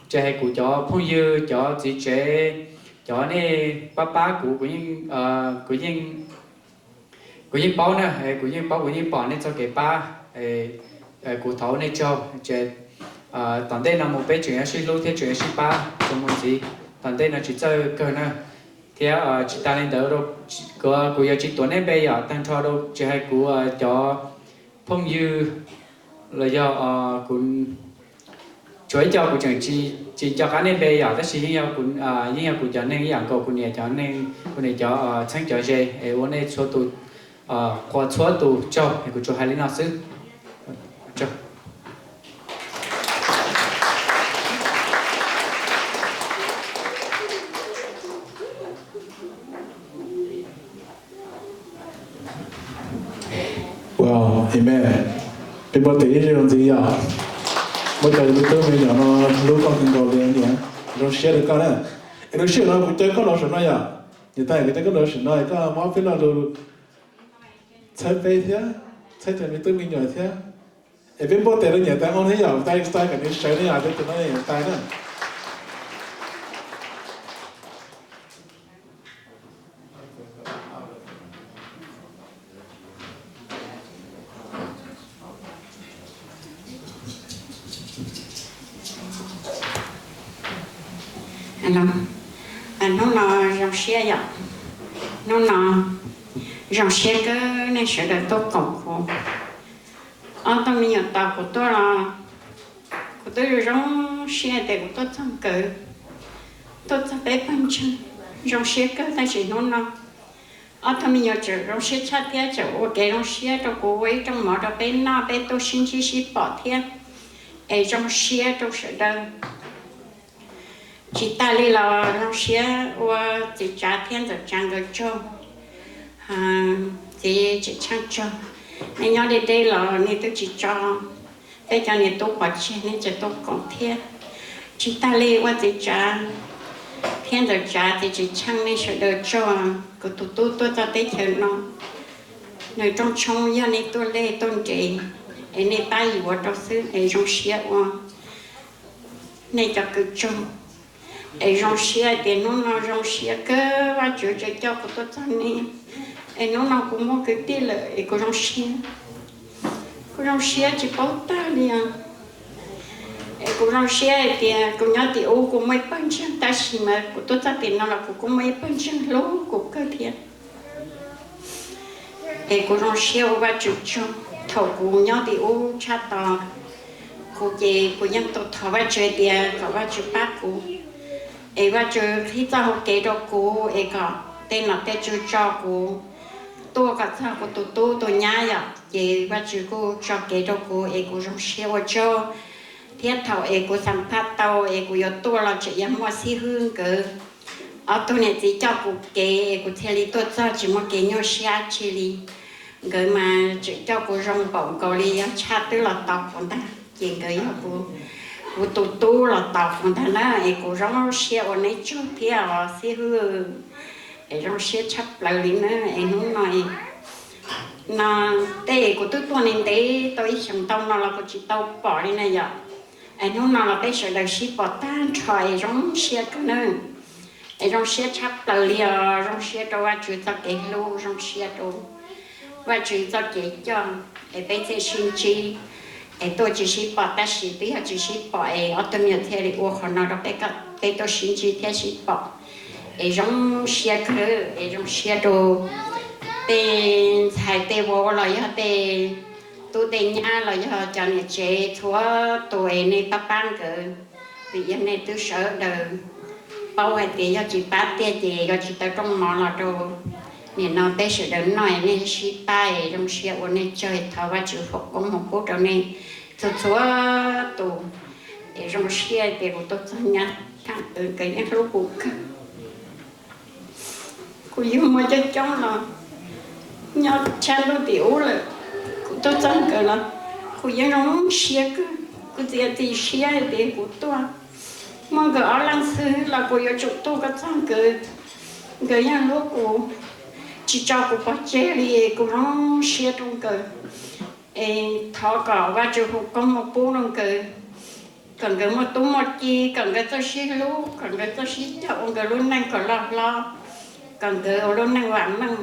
tsis hais kuv cov phooj ywg, cov txiv tsev, cov nej pab pab kuv, kuv yeej, kuv yeej, kuv yeej paub na, kuv yeej paub, kuv yeej pom nej txoj kev pab. Kuv thov ua nej tsaug. Tom ntej no mus peb tseem yuav sib hlub thiab tseem yuav sib pab txuas mus ntxiv. Tom ntej no tsis txawj kawg na. Thiab tsis tas li ntawd, kuv yuav tsis tuav nej npe yom, tag nrho rau tsis hais kuv cov phooj ywg los yog kuv, tshuav ib co kuv tseem tsis nco qab nej npe yom, tab sis yeej yog kuv cov neeg ib yam nkaus, kuv niam cov neeg, kuv niam cov txheeb cov ze es ua nej txhua tus, qhuas txhua tus tsaug es kuv tsuas hais li no xwb. Amen. Peb npau taws ib zaug ntxiv yom. Muaj cov me tub me nyuam no hlub koj kawg nkaus li niam, zoo siab rau koj na. Es lub sij hawm no kuv caw koj los saum no yom. Niam tais, kuv caw koj los saum no, koj muab peb lo lus txhawb peb thiab, txhawb cov me tub me nyuam thiab. Es peb npau taws rau niam tais no thiab yom, tais tais kom nws sawv ne yom, peb tus no niam tais na. Hnub no zoo siab yom, hnub no zoo siab kawg nej sawv daws tuaj koom kuv. Ob tug me nyuam tos kuv tuaj los kuv twb zoo zoo siab tias kuv tuaj txog nkawd, tuaj txog peb pawg ntseeg, zoo siab kawg tab sis hnub no ob tug me nyuam tseem zoo siab tshaj thiab tseem ua kev zoo siab rau kuv, ua ib rooj mov rau peb noj, peb tuaj sib ntsib sib pom thiab, es zoo siab rau sawv daws. Tsis tas li los zoo siab ua txiv Tsav thiab ntxawm Tsav nkawd tsaug, txiv Tseem Tsheej tsaug. Nej nyob deb deb los nej twb tsis tso peb cov niam tub pov tseg, nej tseem tuaj koom thiab. Tsis tas li ua txiv Tsav thiab ntxawm Tsav, txiv Tseem Tsheej, nej sawv daws tsaug. Kuv tus tub tuaj txog teb chaws no, nws rooj tshoob yog nej tuaj lej tuaj nres, es nej pab yuav rau xwb, es zoo siab ua nej cov kwv tsaug. Es zoo siab tias hnub no zoo siab kawg Vajtswv tseem coj kuv tuaj txog nej, es hnub no kuv muaj kwv tij lawm es kuv zoo siab, kuv zoo siab tsis paub tag li os. Es kuv zoo siab hais tias kuv nyob tim ub kuv muaj ib pawg ntseeg, tab sis mas kuv tuaj txog tim no los kuv kuj muaj ib pawg ntseeg hlub kuv kawg thiab. Es kuv zoo siab ua Vajtswv tsaug. Thaum kuv nyob tim ub tshaj tod, kuv ces kuv yeej tau thov Vajtswv tias kom Vajtswv pab kuv, es Vajtswv qhib txoj hau kev rau kuv, es kom tej nom tej tswv tso kuv tuaj kom txog kuv tus tub tus nyab yom, ces Vajtswv kuj tso kev rau kuv, es kuv zoo siab ua tsaug. Thiab thaum es kuv xam phaj tau es kuv yuav tuaj los tseem yog muaj xib hwb nkawd ob tug niam txiv coj kuv kev es kuv thiaj li tuaj txog, tsis muaj kev nyuaj siab dab tsi li. Nkawd mas tseem coj kuv zoo npaum nkaus li yog tshaj twb los tos kuv ntag, ces nkawd yog kuv, kuv tus tub los tos kuv ntag na, es kuv zoo siab ua neb tsaug thiab os xib hwb, es zoo siab tshaj plaws li na. Es hnub no no tej kuv twb tuaj ntev ntev tau ib xyoos ntau no los kuv tsis tau pom li na yom. Es hnub no los peb sawv daws sib pom tag nrho es zoo siab kawg na. Es zoo siab tshaj plaws li os, zoo siab rau Vajtswv txoj kev hlub, zoo siab rau Vajtswv txoj kev coj, es peb thiaj sib ntsib. Es tuaj tsis sib pom tab sis twb yog tsis sib pom es ob tug me nyuam thiaj li ua qhov no rau peb, peb tuaj sib ntsib thiab sib pom. Es zoo siab kawg, es zoo siab rau tej ntxhais tej vauv los yog tej tub tej nyab los yog cov niam tsev txhua tus es nej pab pab nkawd, vim yog nej twb sawv daws paub hais tias yog tsis pab tiag ces yuav tsis tau rooj mov los rau nim no peb sawv daws noj, nej sib pab es zoo siab ua nej tsaug, thov Vajtswv foom koob hmoov pub rau nej txhua txhua tus. Es zoo siab tias kuv tuaj txog nyab, thaum ntawd nkawd yeej hlub kuv kawg. Kuv yug muaj coob coob los nyob tshab ntuj tim ub lawm, kuv tuaj txog nkawd los kuv yeej zoo siab kawg. Kuv txiav txim siab hais tias kuv tuaj muaj nkawd ob leeg xwb los kuv yuav tsum tuaj kom txog nkawd. Nkawd yeej hlub kuv, tsis tso kuv pov tseg li, kuv zoo siab rau nkawd. Es thov kom Vajtswv foom koob hmoov pub rau nkawd, kom nkawd muaj tub muaj ki, kom nkawd txawj sib hlub, kom nkawd txawj sib cog ua nkawd lub neej kom loj hlob, kom nkawd ua lub neej vam meej,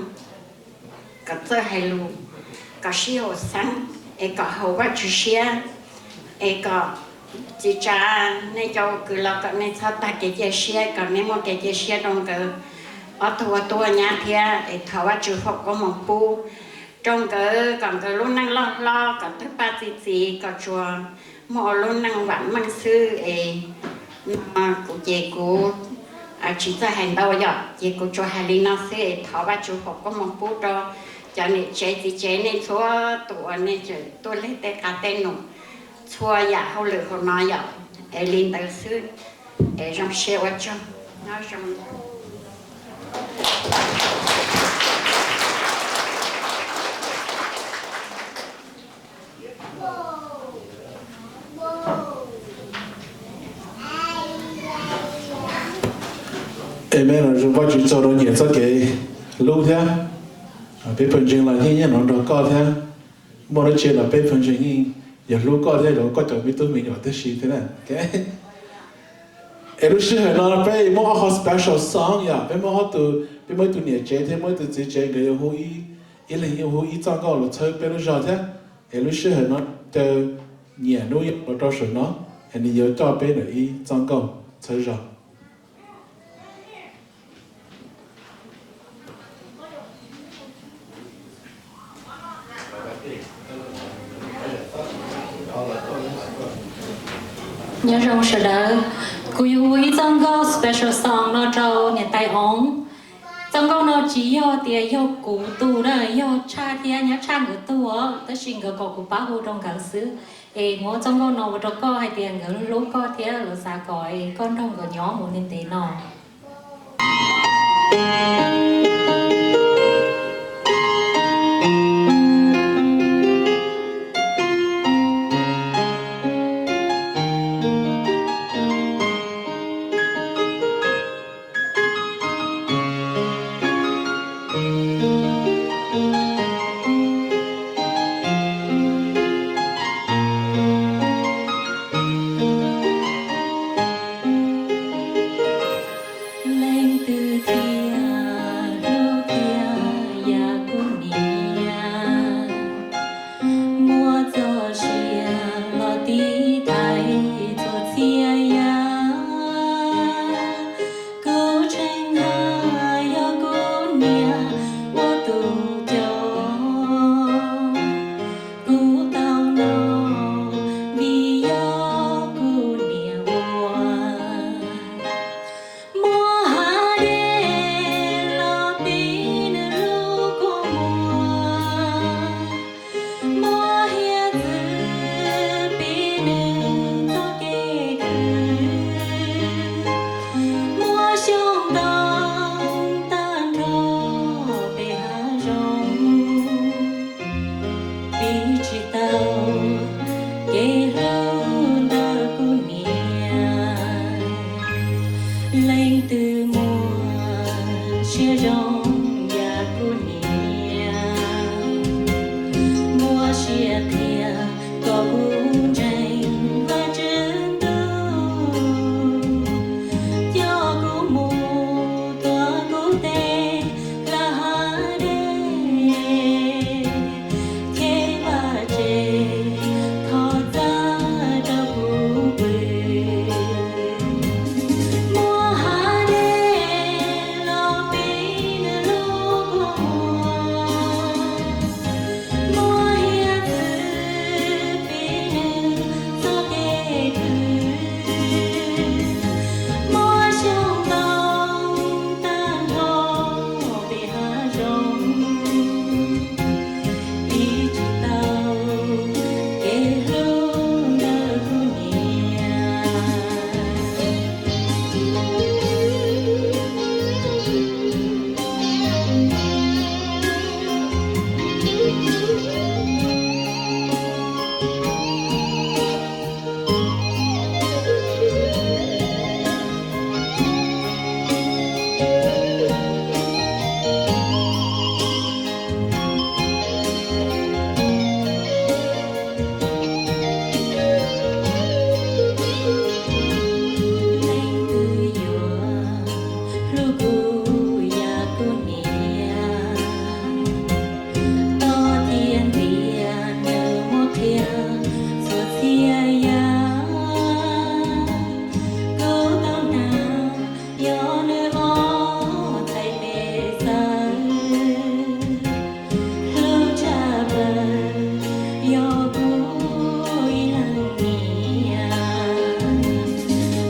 kom txawj hais lus, kom sib haum xeeb, es kom haum Vajtswv siab, es kom txiv Tsav nej cov ua kwv los kom nej txhob tag kev cia siab, kom nej muaj kev cia siab rau nkawd ob tug ua tub ua nyab thiab. Es thov Vajtswv foom koob hmoov pub rau nkawd, kom nkawd lub neej loj hlob, kom tawg paj txi txiv, kom tsuas muaj ua lub neej vam meej xwb. Es no kuv ces kuv tsis txawj hais ntau yom, ces kuv tsuas hais li no xwb es thov Vajtswv foom koob hmoov pub rau cov niam tsev txiv tsev nej txhua tus uas nej tseem tuaj leg tej qav tej num txhua yam hauj lwm hauv no yom. Es li ntawd xwb, es zoo siab ua tsaug, nyob zoo. Amen, zoo Vajtswv tsaug rau nyiam txoj kev hlub thiab. Peb pawg ntseeg los yeej nyob nrog koj thiab. Muaj dab tsi los peb pawg ntseeg yeej yog hlub koj thiab, hlub koj cov me tub me nyuam tib si thiab na. Es lub sij hawm no peb muaj ob qho special song yom, peb muaj ob tug, peb muaj ib tug niam tsev thiab muaj ib tug txiv tsev, nkawd yuav hu ib, ib leeg yuav hu ib txoj nkauj los txhawb peb lub zog thiab. Es lub sij hawm no caw Nyiam Hnub Yoov los rau saum no, es nws yuav coj peb ntawm ib txoj nkauj txhawb zog. Nyob zoo sawv daws, kuv yuav hu ib txoj nkauj special song no rau niam tais Oov. Txoj nkauj no tsis yog tias yog kuv tug na, yog Tshaj thiab nyab Tshaj nkawd tug os, tab sis nkawd kom kuv pab hu rau nkawd xwb. Es muab txoj nkauj no ua rau koj hais tias nkawd hlub koj thiab lawv xav kom es koj nrog nkawd nyob mus ntev ntev no. Leej twg thiaj hlub thiab yam kuv niam, muab txoj sia los tiv thaiv txhua txhia yam. Kuv tseem hais yog kuv niam ua tus coj, kuv tau noj vim yog kuv niam ua. Muab hav dej los pib nws lub kua muag, muab hiav txwv pib nws txoj kev khwv, muab xyoob ntoo tag nrho pem hav zoov, piv tsis tau kev hlub ntawm kuv niam. Leej twg muaj siab zoo yam kuv niam, muab siab qhia kom kuv ntseeg Vajtswv ntuj, coj kuv mus tuav kuv tes hla hav dej, cheb vaj tse thov txav rau kuv pw. Muab hav dej los pib nws lub kua muag, muab hiav txwv pib nws txoj kev khwv, muab xyoob ntoo tag nrho pem hav zoov, piv tsis tau kev hlub ntawm kuv niam. Leej twg yuav hlub kuv yam kuv niam, tob thiab ntiav nws muab qhia txhua txhia yam. Kuv tau hnav yog nws ob txhais tes xaws, hlub tshaj plaws yog kuv ib leeg niam.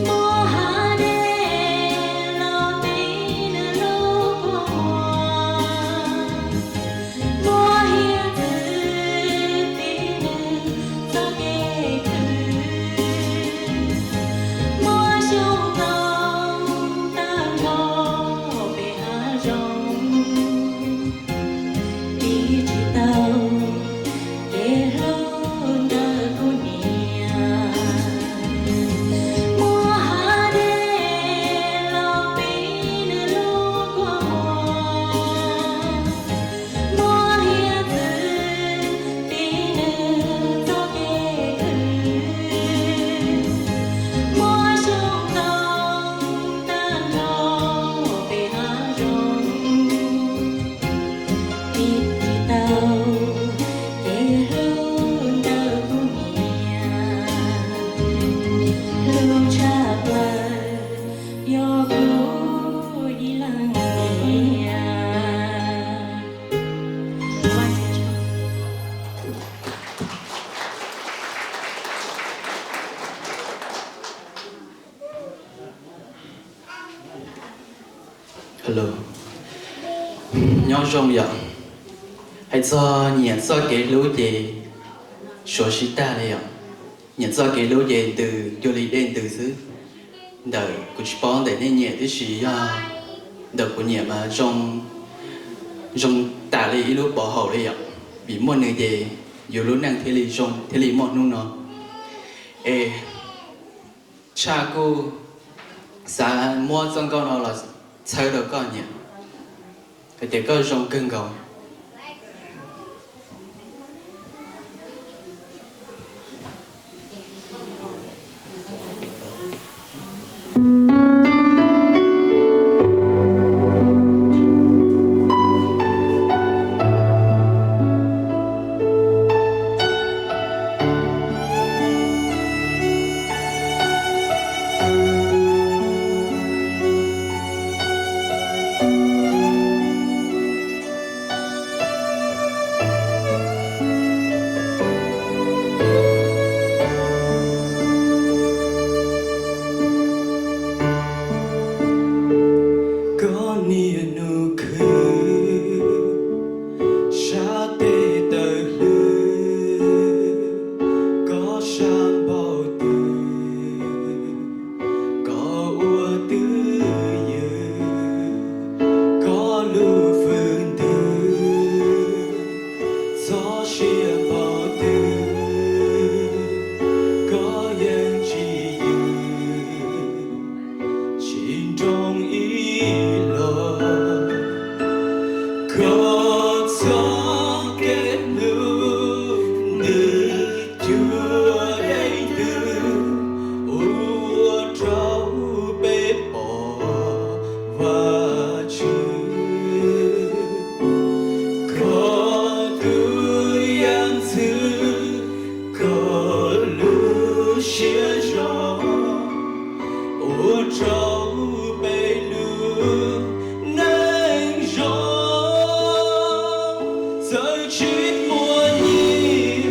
Muab hav dej los pib nws lub kua muag, muab hiav txwv pib nws txoj kev khwv, muab xyoob ntoo tag nrho pem hav zoov, piv tsis tau kev hlub ntawm kuv niam. Muab hav dej los pib nws lub kua muag, muab hiav txwv pib nws txoj kev khwv, muab xyoob ntoo tag nrho pem hav zoov, piv tsis tau kev hlub Nyob zoo yom. Hais txog nyiam txoj kev hlub ces suav sib tag li yom. Nyiam txoj kev hlub ces ntws cuag li dej ntws xwb. Ntawm kuv tsis paub ntawm nej nyiam, tiam sis yog ntawm kuv nyiam mas zoo, zoo tas li ib lub pov haum li yom. Vim muaj nws ces yus lub neej thiaj li zoo thiaj li muaj hnub no. Es tshaj kuj xav muab txoj nkauj no los txhawb rau koj nyiam, hais tias koj zoo kawg nkaus. Koj niaj hnub khwv sab tes taw hlwb, koj sab npaum twg koj ua twj ywm, koj lub fwj ntws txog sia npaum twg koj yeej tsis yws, tsis nroo ib los. Koj txoj kev hlub ntws cuag dej ntws ua rau peb pom Vajtswv. Koj tus yam ntxwv, koj lub siab zoo ua rau peb lub neej zoo. Txawm tsis muaj nyiaj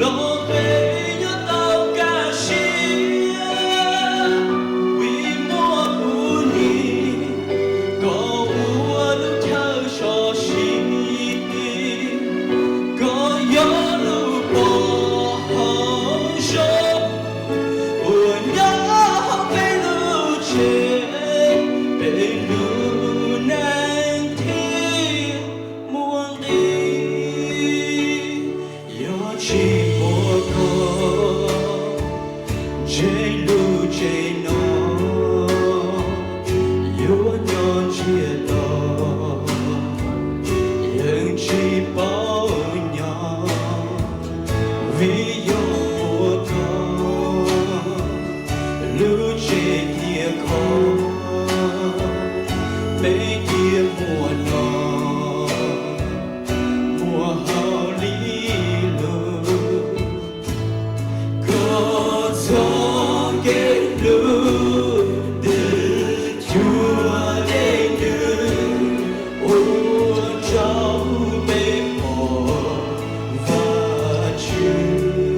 los peb yuav tau kaj siab, vim muaj kuv niam koj ua lub chaw so si, koj yog lub pov haum zoo uas nyob hauv peb lub tsev, peb lub neej thiaj muaj nqis. Yog tsis muaj koj, ntshe lub tsev no yuav nyob ntsiag to, yeej tsis paub nyob. Vim yog muaj koj, lub tsev thiaj khov, peb thiaj muaj noj muaj haus li lug. Koj txoj kev hlub ntws cuag dej ntws ua rau peb pom Vajtswv.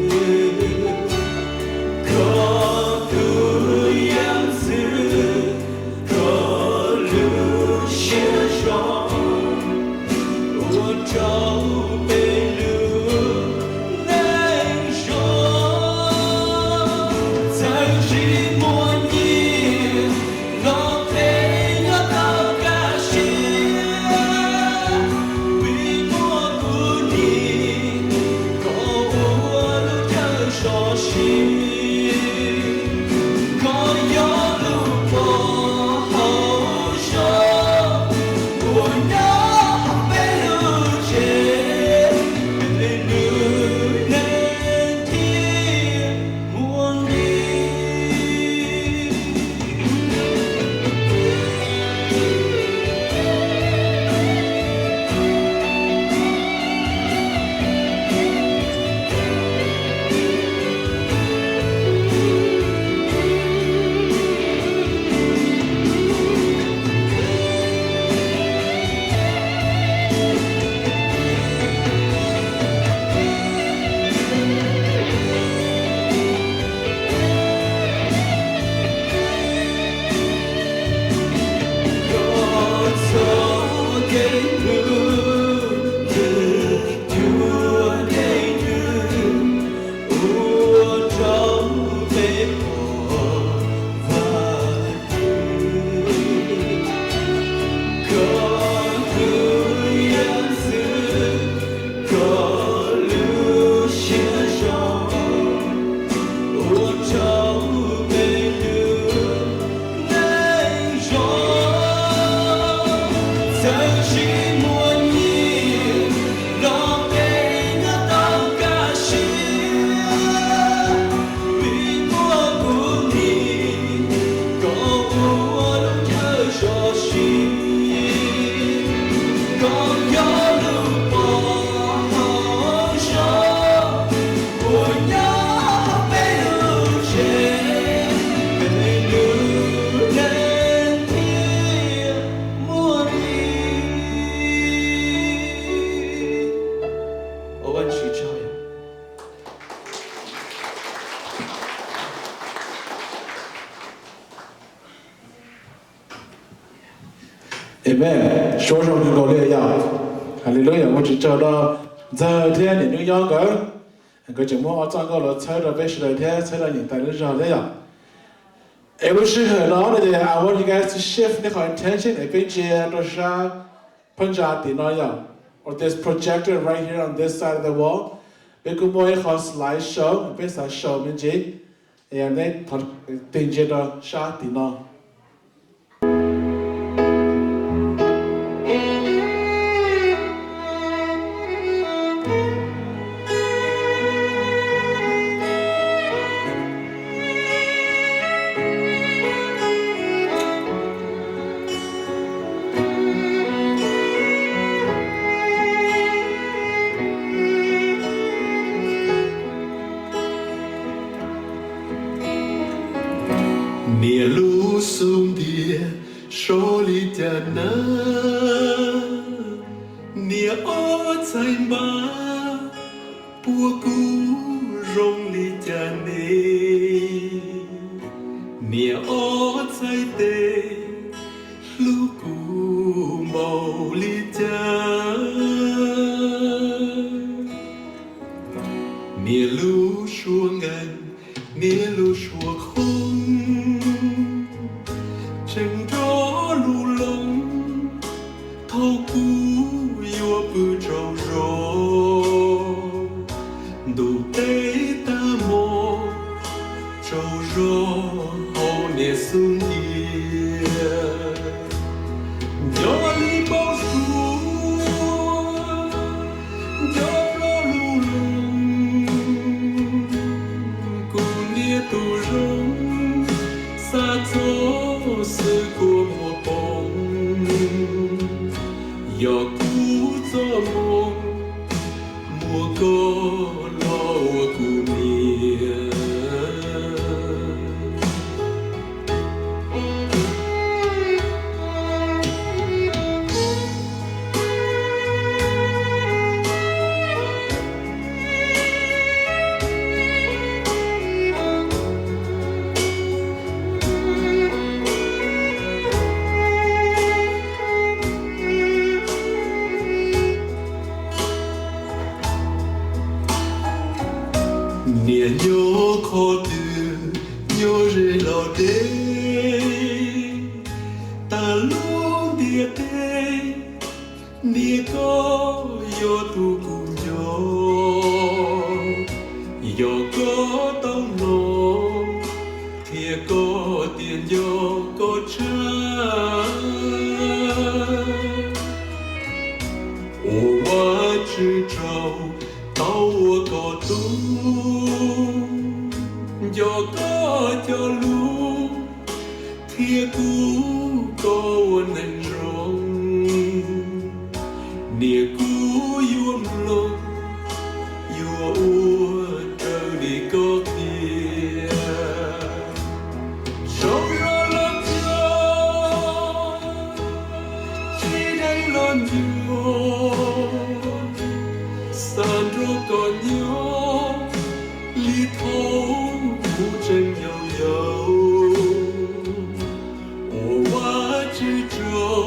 Amen. Suav zoo kawg nkaus li yom. Hallelujah, muaj tsis tsaug rau Ntxawg thiab niam Hnub Nyob nkawd. Nkawd tseem muab ob txoj nkauj los txhawb rau peb sawv daws thiab txhawb rau niam tais lub zog thiab yom. Es lub sij hawm no no ces I want you guys to shift nej qhov attention es peb ntsia rau sab phab ntsa tim no yom, or this projector right here on this side of the wall. Peb kuj muaj ib qho slide show peb xav show me ntsis, es nej thov tig ntsia rau sab tim no. Niam lub xub ntiag sov li cas na, niam ob txhais npab puab kub zoo li cas ne, niam ob txhais tes hlub kuv npaum li cas. Niam lub suab nkeeg, niam lub suab qhoob, tseem nrov lug loog thaum kuv yuav pw tsaug zog. Ntuj teb tag hmo tsaug zog hauv niam xub ntiag. Nco li npau suav, nco nrov lug loog, kuv niam tus zoo, xav txog xwb kua muag poob. Yog kuv txoj moo muab koj los ua kuv niam. Niam nyob qhov twg nyob ze los deb, tag lub ntiaj teb, niam koj yog tus kuv nco. Yog koj tau hnov thiab koj tias nco koj tshaj, ua Vajtswv tsaug tau ua koj tub, nco koj cov lus thiab kuv koj ua neeg zoo. Niam kuv yuav mloog, yuav ua raws li koj qhia. Tsaug zog los nco, tsis deb los nco, xav nrog koj nyob li thaum kuv tseem yau yau. Ua Vajtswv tsaug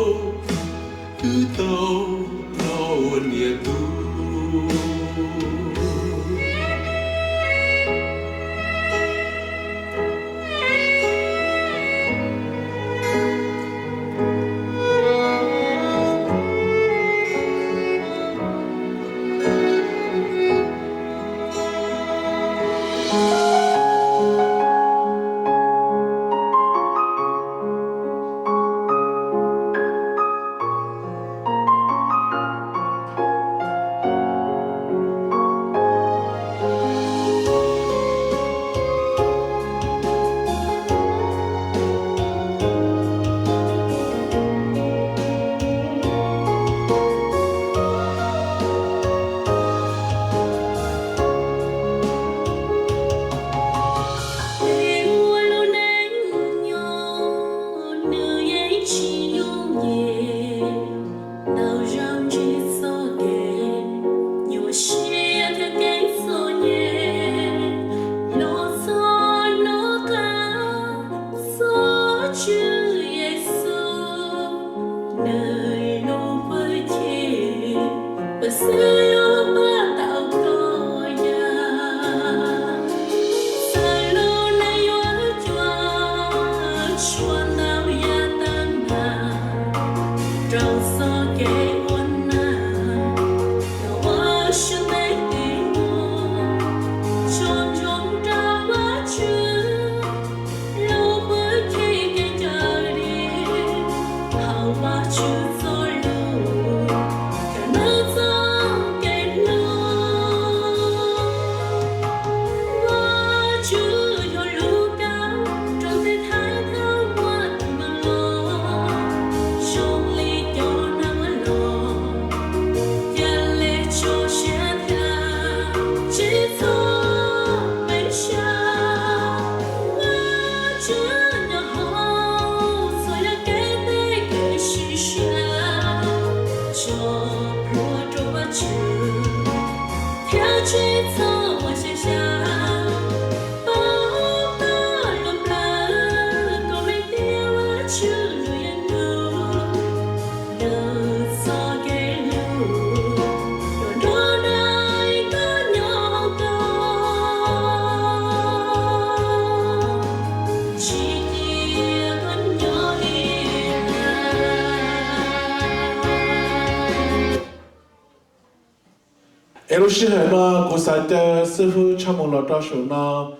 Es lub sij hawm no kuv xav caw xib fwb tshaj mus los rau saum no.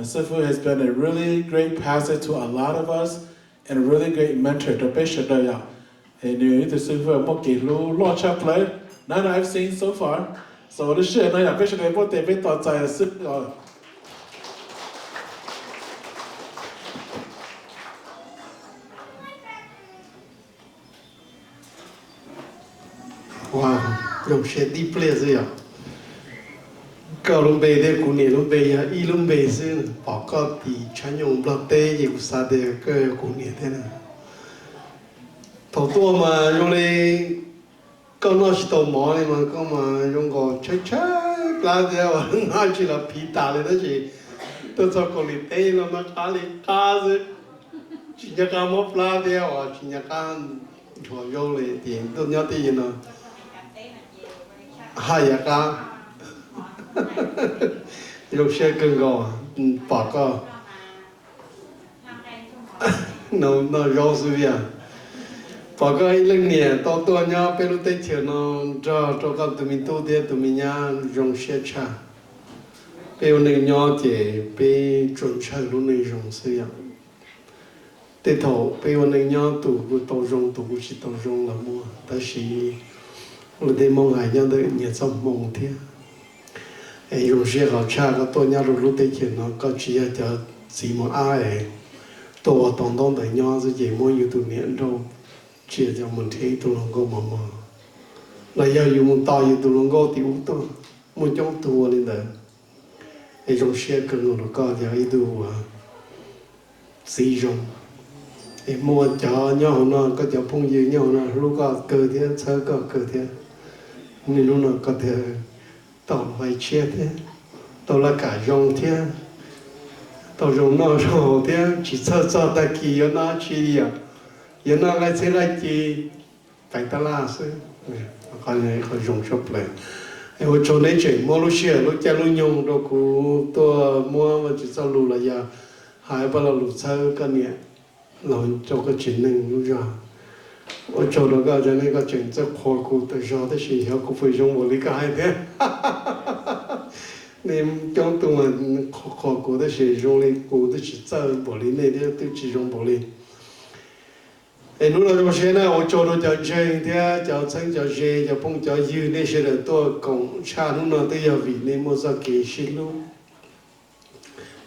Xib fwb has been a really great pastor to a lot of us and a really great mentor rau peb sawv daws yom. Es nws yog ib tug xib fwb muaj kev hlub loj tshaj plaws none I've seen so far. So lub sij hawm no yog peb sawv daws muab tes peb tos txais xib fwb os. Ua, zoo siab tib pliag xwb yom. Koj lub npe thiab kuv niam lub npe yog ib lub npe xwb, pom koj tim tshab nyuj nplog teb ces kuv xav tias koj yog kuv niam thiab na. Thaum tuaj mas zoo li koj noj tsis tau mov li mas koj mas zoo nkaus tshaib tshaib plab thiab, noj tsis los phiv tas li tab sis tuaj txog Kaus Lim teb los noj qab li qab xwb. Tsis nco qab mob plab thiab os, tsis nco qab nrhuav zaub li ces tuaj nyob teb chaws no haj yam qab. Zoo siab kawg nkaus pom koj noj zaub xwb yom. Pom koj ib leej niam tau tuaj nyob peb lub teb chaws no nrog rau koj tus me tub thiab tus me nyab zoo siab tshaj. Peb ua neej nyob ces peb tsuas ntshaw lub neej zoo xwb yom. Tej thaum peb ua neej nyob tus kuj tau zoo tus kuj tsis tau zoo los muaj, tab sis luag tej Hmoob hais nyob ntawm nyias txoj hmoo thiab. Es zoo siab qhov tshaj koj tuaj nyob rau lub teb chaws no koj tsis yog cov txiv mos ab es tuaj ua tau ntaub ntawv nyob xwb ces muab yus tus niam nrauj tsiaj coj mus nrhiav ib tug hluas nkauj mos mos, los yog yus mus tos yus tus hluas nkauj tim ub tuaj, muaj coob tug ua li ntawd. Es zoo siab kawg nkaus rau koj yog ib tug uas txiv zoo. Es muaj cov nyob hauv no, koj cov phooj ywg nyob hauv no hlub koj kawg thiab txhawb koj kawg thiab. Niaj hnub no koj thiaj tau hais tshiab thiab, tau laj kam zoo thiab, tau zoo noj zoo haus thiab, tsis txhawj txog tag kis yuav noj dab tsi li yom, yuav noj nqaij txhiab nqaij ci, pais tab laj xwb. Qhov zoo tshaj plaws. Es ua tsaug neb tseem muab lub sij hawm lub caij lub nyoog rau kuv tuaj muab Vajtswv txoj lus los yog hais paj lo lus txhawb koj niam los rau koj tsev neeg lub zog. Ua tsaug rau koj, cov neeg koj tseem txawj qhuas kuv tas zog tab sis xyov kuv puas zoo npaum li koj hais thiab. Nej coob tug mas qhuas kuv tab sis zoo li kuv twb tsis txawj npaum li nej thiab twb tsis zoo npaum li. Es hnub no zoo siab na, ua tsaug rau cov ntseeg thiab cov txheeb cov ze, cov phooj cov ywg, nej sawv daws tuaj koom tshaj hnub no twb yog vim nej muaj txoj kev sib hlub,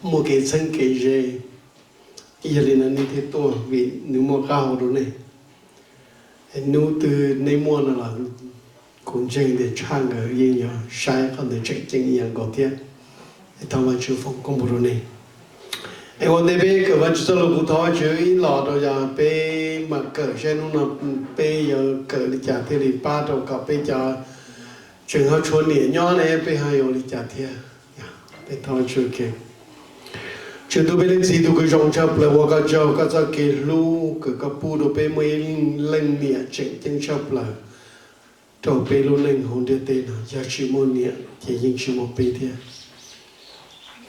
muaj kev txheeb kev ze. Yog li no nej thiaj tuaj vim nws muaj qab hau rau nej. Hnub twg neb muaj no los kuv ntseeg tias tshaj nkawd yeej yuav saib qhov ntawd tseem ceeb ib yam nkaus thiab. Thov Vajtswv foom koob hmoov rau nej. Es ua ntej peb kawm Vajtswv txoj lus kuv thov Vajtswv ib los rau yog peb mam kawm saib hnub no peb yuav kawm li cas thiaj li pab rau kom peb cov tseem ho tshuav niam nyob ne peb ho yuav li cas thiab. Peb thov Vajtswv. Tswv, tus peb Leej Txiv tus kws zoo tshaj plaws, ua koj tsaug koj txoj kev hlub kws koj pub rau peb muaj ib leej niam tseem ceeb tshaj plaws rau peb lub neej hauv ntiaj teb no. Yog tsis muaj niam ces yeej tsis muaj peb thiab.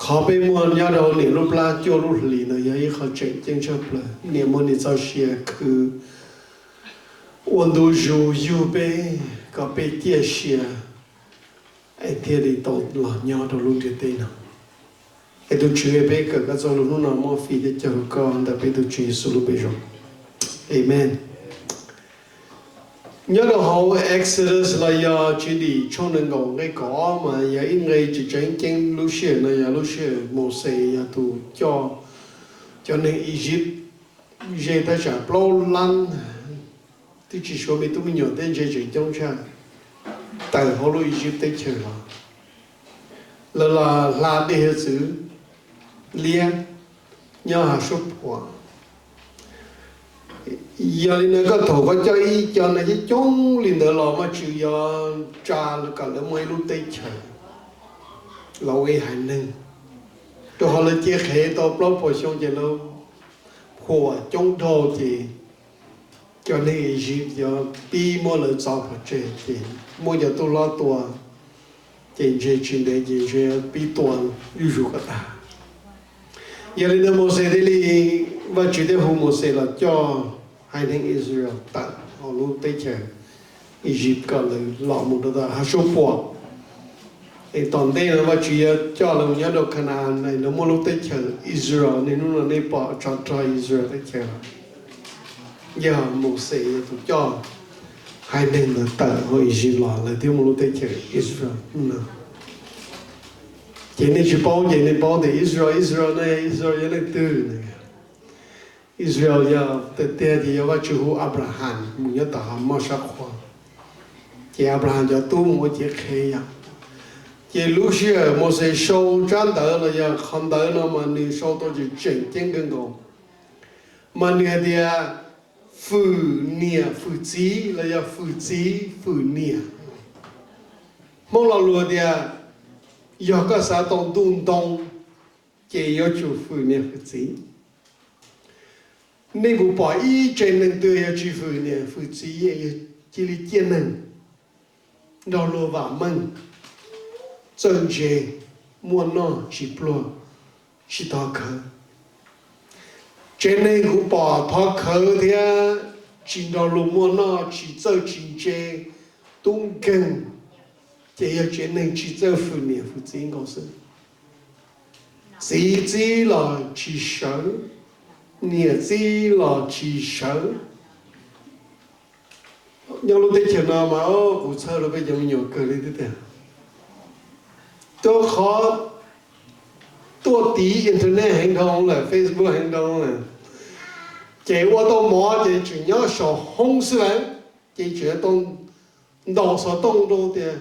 Qhov peb muaj nyob rau niam lub plab cuaj lub hlis no yog ib qho tseem ceeb tshaj plaws. Niam muaj niam txoj sia khwv ua ntu zus yug peb kom peb ciaj sia es thiaj li tau los nyob rau lub ntiaj teb no. Es tus Tswv, peb kawm koj txoj lus hnub no muab fij thiab cog rau koj ntawm peb tus Tswv Yexus lub npe zoo. Amees. Nyob rau hauv Exodus los yog Tshwm Dim tshooj nees nkaum nqe kaum ob mas yog ib nqe tseem tseem ceeb. Lub sij hawm no yog lub sij hawm Mauxes yog tus coj cov neeg Iziv ze thaj tsam plaub lab, twb tsis suav me tub me nyuam thiab ntse tseem coob tshaj, tawm hauv lub Iziv teb chaws los. Lawv los hla dej hiav txwv liab nyob hav suab phuam. Yog li ntawd koj thaum koj coj ib co neeg coob coob li ntawd los Vajtswv yuav tsa kom lawv muaj ib lub teb chaws los ua ib haiv neeg, rau qhov lawv ciaj qhev tau plaub puas xyoo ces lawv huam coob dhau ces cov neeg Iziv yuav pib muab lawv txo pov tseg ces muaj cov tub hlob tua, ces ntshe tsis ntev ces ntshe pib tua zuj zus kom tag. Yog li ntawd Mauxes thiaj li, Vajtswv thiaj hu Mauxes los coj haiv neeg Israel tawm hauv lub teb chaws Iziv kom lawv los mus rau tom hav suab phuam. Es tom ntej no Vajtswv yuav coj lawv mus nyob rau Ka na-as, lawv muaj lub teb chaws Israel, niaj hnub no nej pom tsov rog Israel teb chaws los yog Mauxes yog tus coj haiv neeg ntawd tawm hauv Iziv los lawv thiaj muaj lub teb chaws Israel no. Ces nej tsis paub ces nej paub tias Israel, Israel ne, Israel yog leej twg? Israel yog tiag tiag ces yog Vajtswv hu Abraham mus nyob tom hav moj sab qhua, ces Abraham cov tub mus ua cev qhev yom. Ces lub sij hawm Mauxes sau tsab ntawv los yog qhov ntawv no mas nws sau tau tseem tseem ceeb kawg nkaus, mas nws hais tias fwm niam fwm txiv los yog fwm txiv fwm niam. Hmoob lo lus tias yog koj xav tau ntuj ntoo ces yuav tsum fwm niam fwm txiv. Nej puas pom ib tsev neeg twg yog tsis fwm niam fwm txiv, cia li ciaj neeg, nrog luag vam meej, txawj ntse, muaj noj tsis pluag, tsis thov khawv. Tsev neeg kuv pom thov khawv thiab tsis nrog luag muaj noj, tsis txawj tsis ntse, tub nkeeg, ces yog tsev neeg tsis txawj fwm niam fwm txiv nkaus xwb. Txiv txib los tsis sawv, niam txib los tsis sawv. Nyob lub teb chaws no mas kuv txhawj rau peb cov me nyuam kawg li tiag tiag. Rau qhov tuaj tiv internet heev dhau lawm, Facebook heev dhau lawm, ces ua tau mov ces tseem nyob saum hoob xwb lawm, ces tseem tau ntaus xov tooj rau tias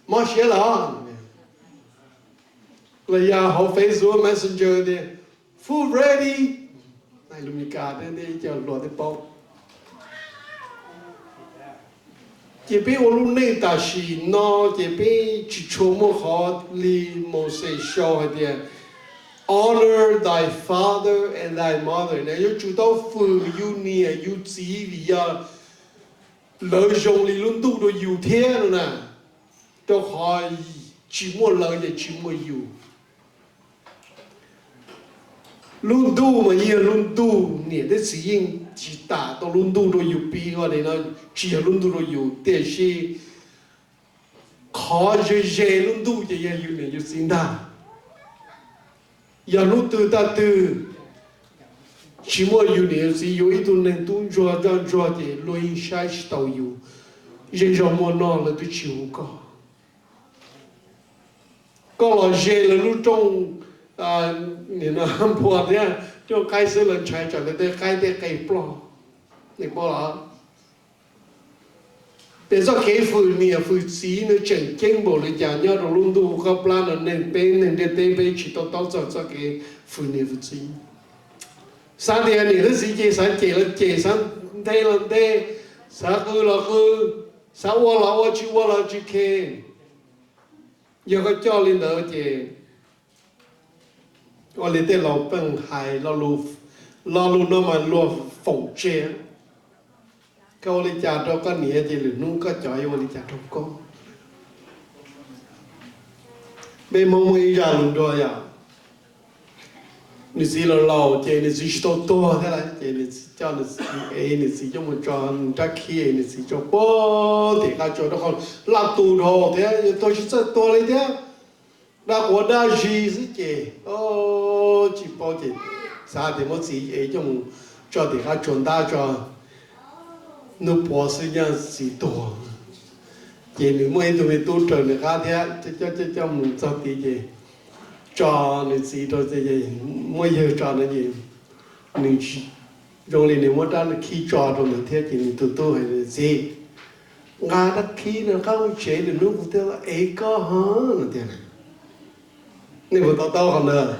mov siav lawm, los yog hauv Facebook Messenger tias food ready, lus Meskas thiab ib co hluas thiaj paub. Ces peb ua lub neej tam sim no ces peb tsis tshua muaj qhov li Mauxes sau hais tias honor thy father and thy mother, yuav tsum tau fwm yus niam yus txiv vim yog lawv zoo li lub ntuj rau yus thiab no na. Rau qhov tsis muaj lawv ces tsis muaj yus. Lub ntuj mas yeej yog lub ntuj, niam thiab txiv yeej tsis tam tau lub ntuj rau yus pib, ua li no tsis yog lub ntuj rau yus, tiam sis qhov ze ze lub ntuj ces yog yus niam yus txiv ntag. Yog hnub twg tag twg tsis muaj yus niam yus txiv, yus ib tug neeg tub ntsuag ntsuag ces luag yeej saib tsis taus yus. Zej zog muaj noj lawv twb tsis hu koj. Koj los ze lawv lub rooj, nim no npua thiab rooj qaib xwb los ntshai tsam lawv tej qaib tej qe ploj. Nej paub los? Ces txoj kev fwm niam fwm txiv nws tseem ceeb npaum li cas nyob rau lub ntuj qab plab no, neeg peb neeg ntiaj teb peb tsis to taub txog txoj kev fwm niam fwm txiv. Xav tias niam thiab txiv ces xav cem los cem, xav nthe los nthe, xav qw los qw, xav ua los ua, tsis ua los tsis khe. Yog koj coj li ntawd ces ua li tej laus pheej hais, lo lus no mas luag foom tseg. Koj ua li cas rau koj niam ces lwm hnub koj cov yuav ua li cas rau koj. Peb Hmoob muaj ib zaj lus nrog yom, nws txiv laus laus ces nws txiv tsis tau tuag thiab lawm ces nws txiv coj nws txiv es nws txiv coj mus tso nws rab khib es nws txiv tso pem tim qab tsua, rau qhov laj tus dhau thiab yuav tuag tsis txawj tuag li thiab, dab quav dab zis xwb ces tsis paub ces xav tias muab txiv es coj mus tso tim qab tsua ntab tso, hnub puav xwb nyaj txiv tuag. Ces nws muaj ib tug me tub raws nws qab thiab coj coj coj mus txog tid ces tso nws txiv rau, muab yawg tso no ces nws zoo li nws muab rab khib tso rau ntawd thiab ces nws tus tub hais tias, txiv, nqa rab khib no rov qab mus tsev, lwm hnub kuv thiaj los ev koj ho no tiag. Nej puas to taub qhov ntawd?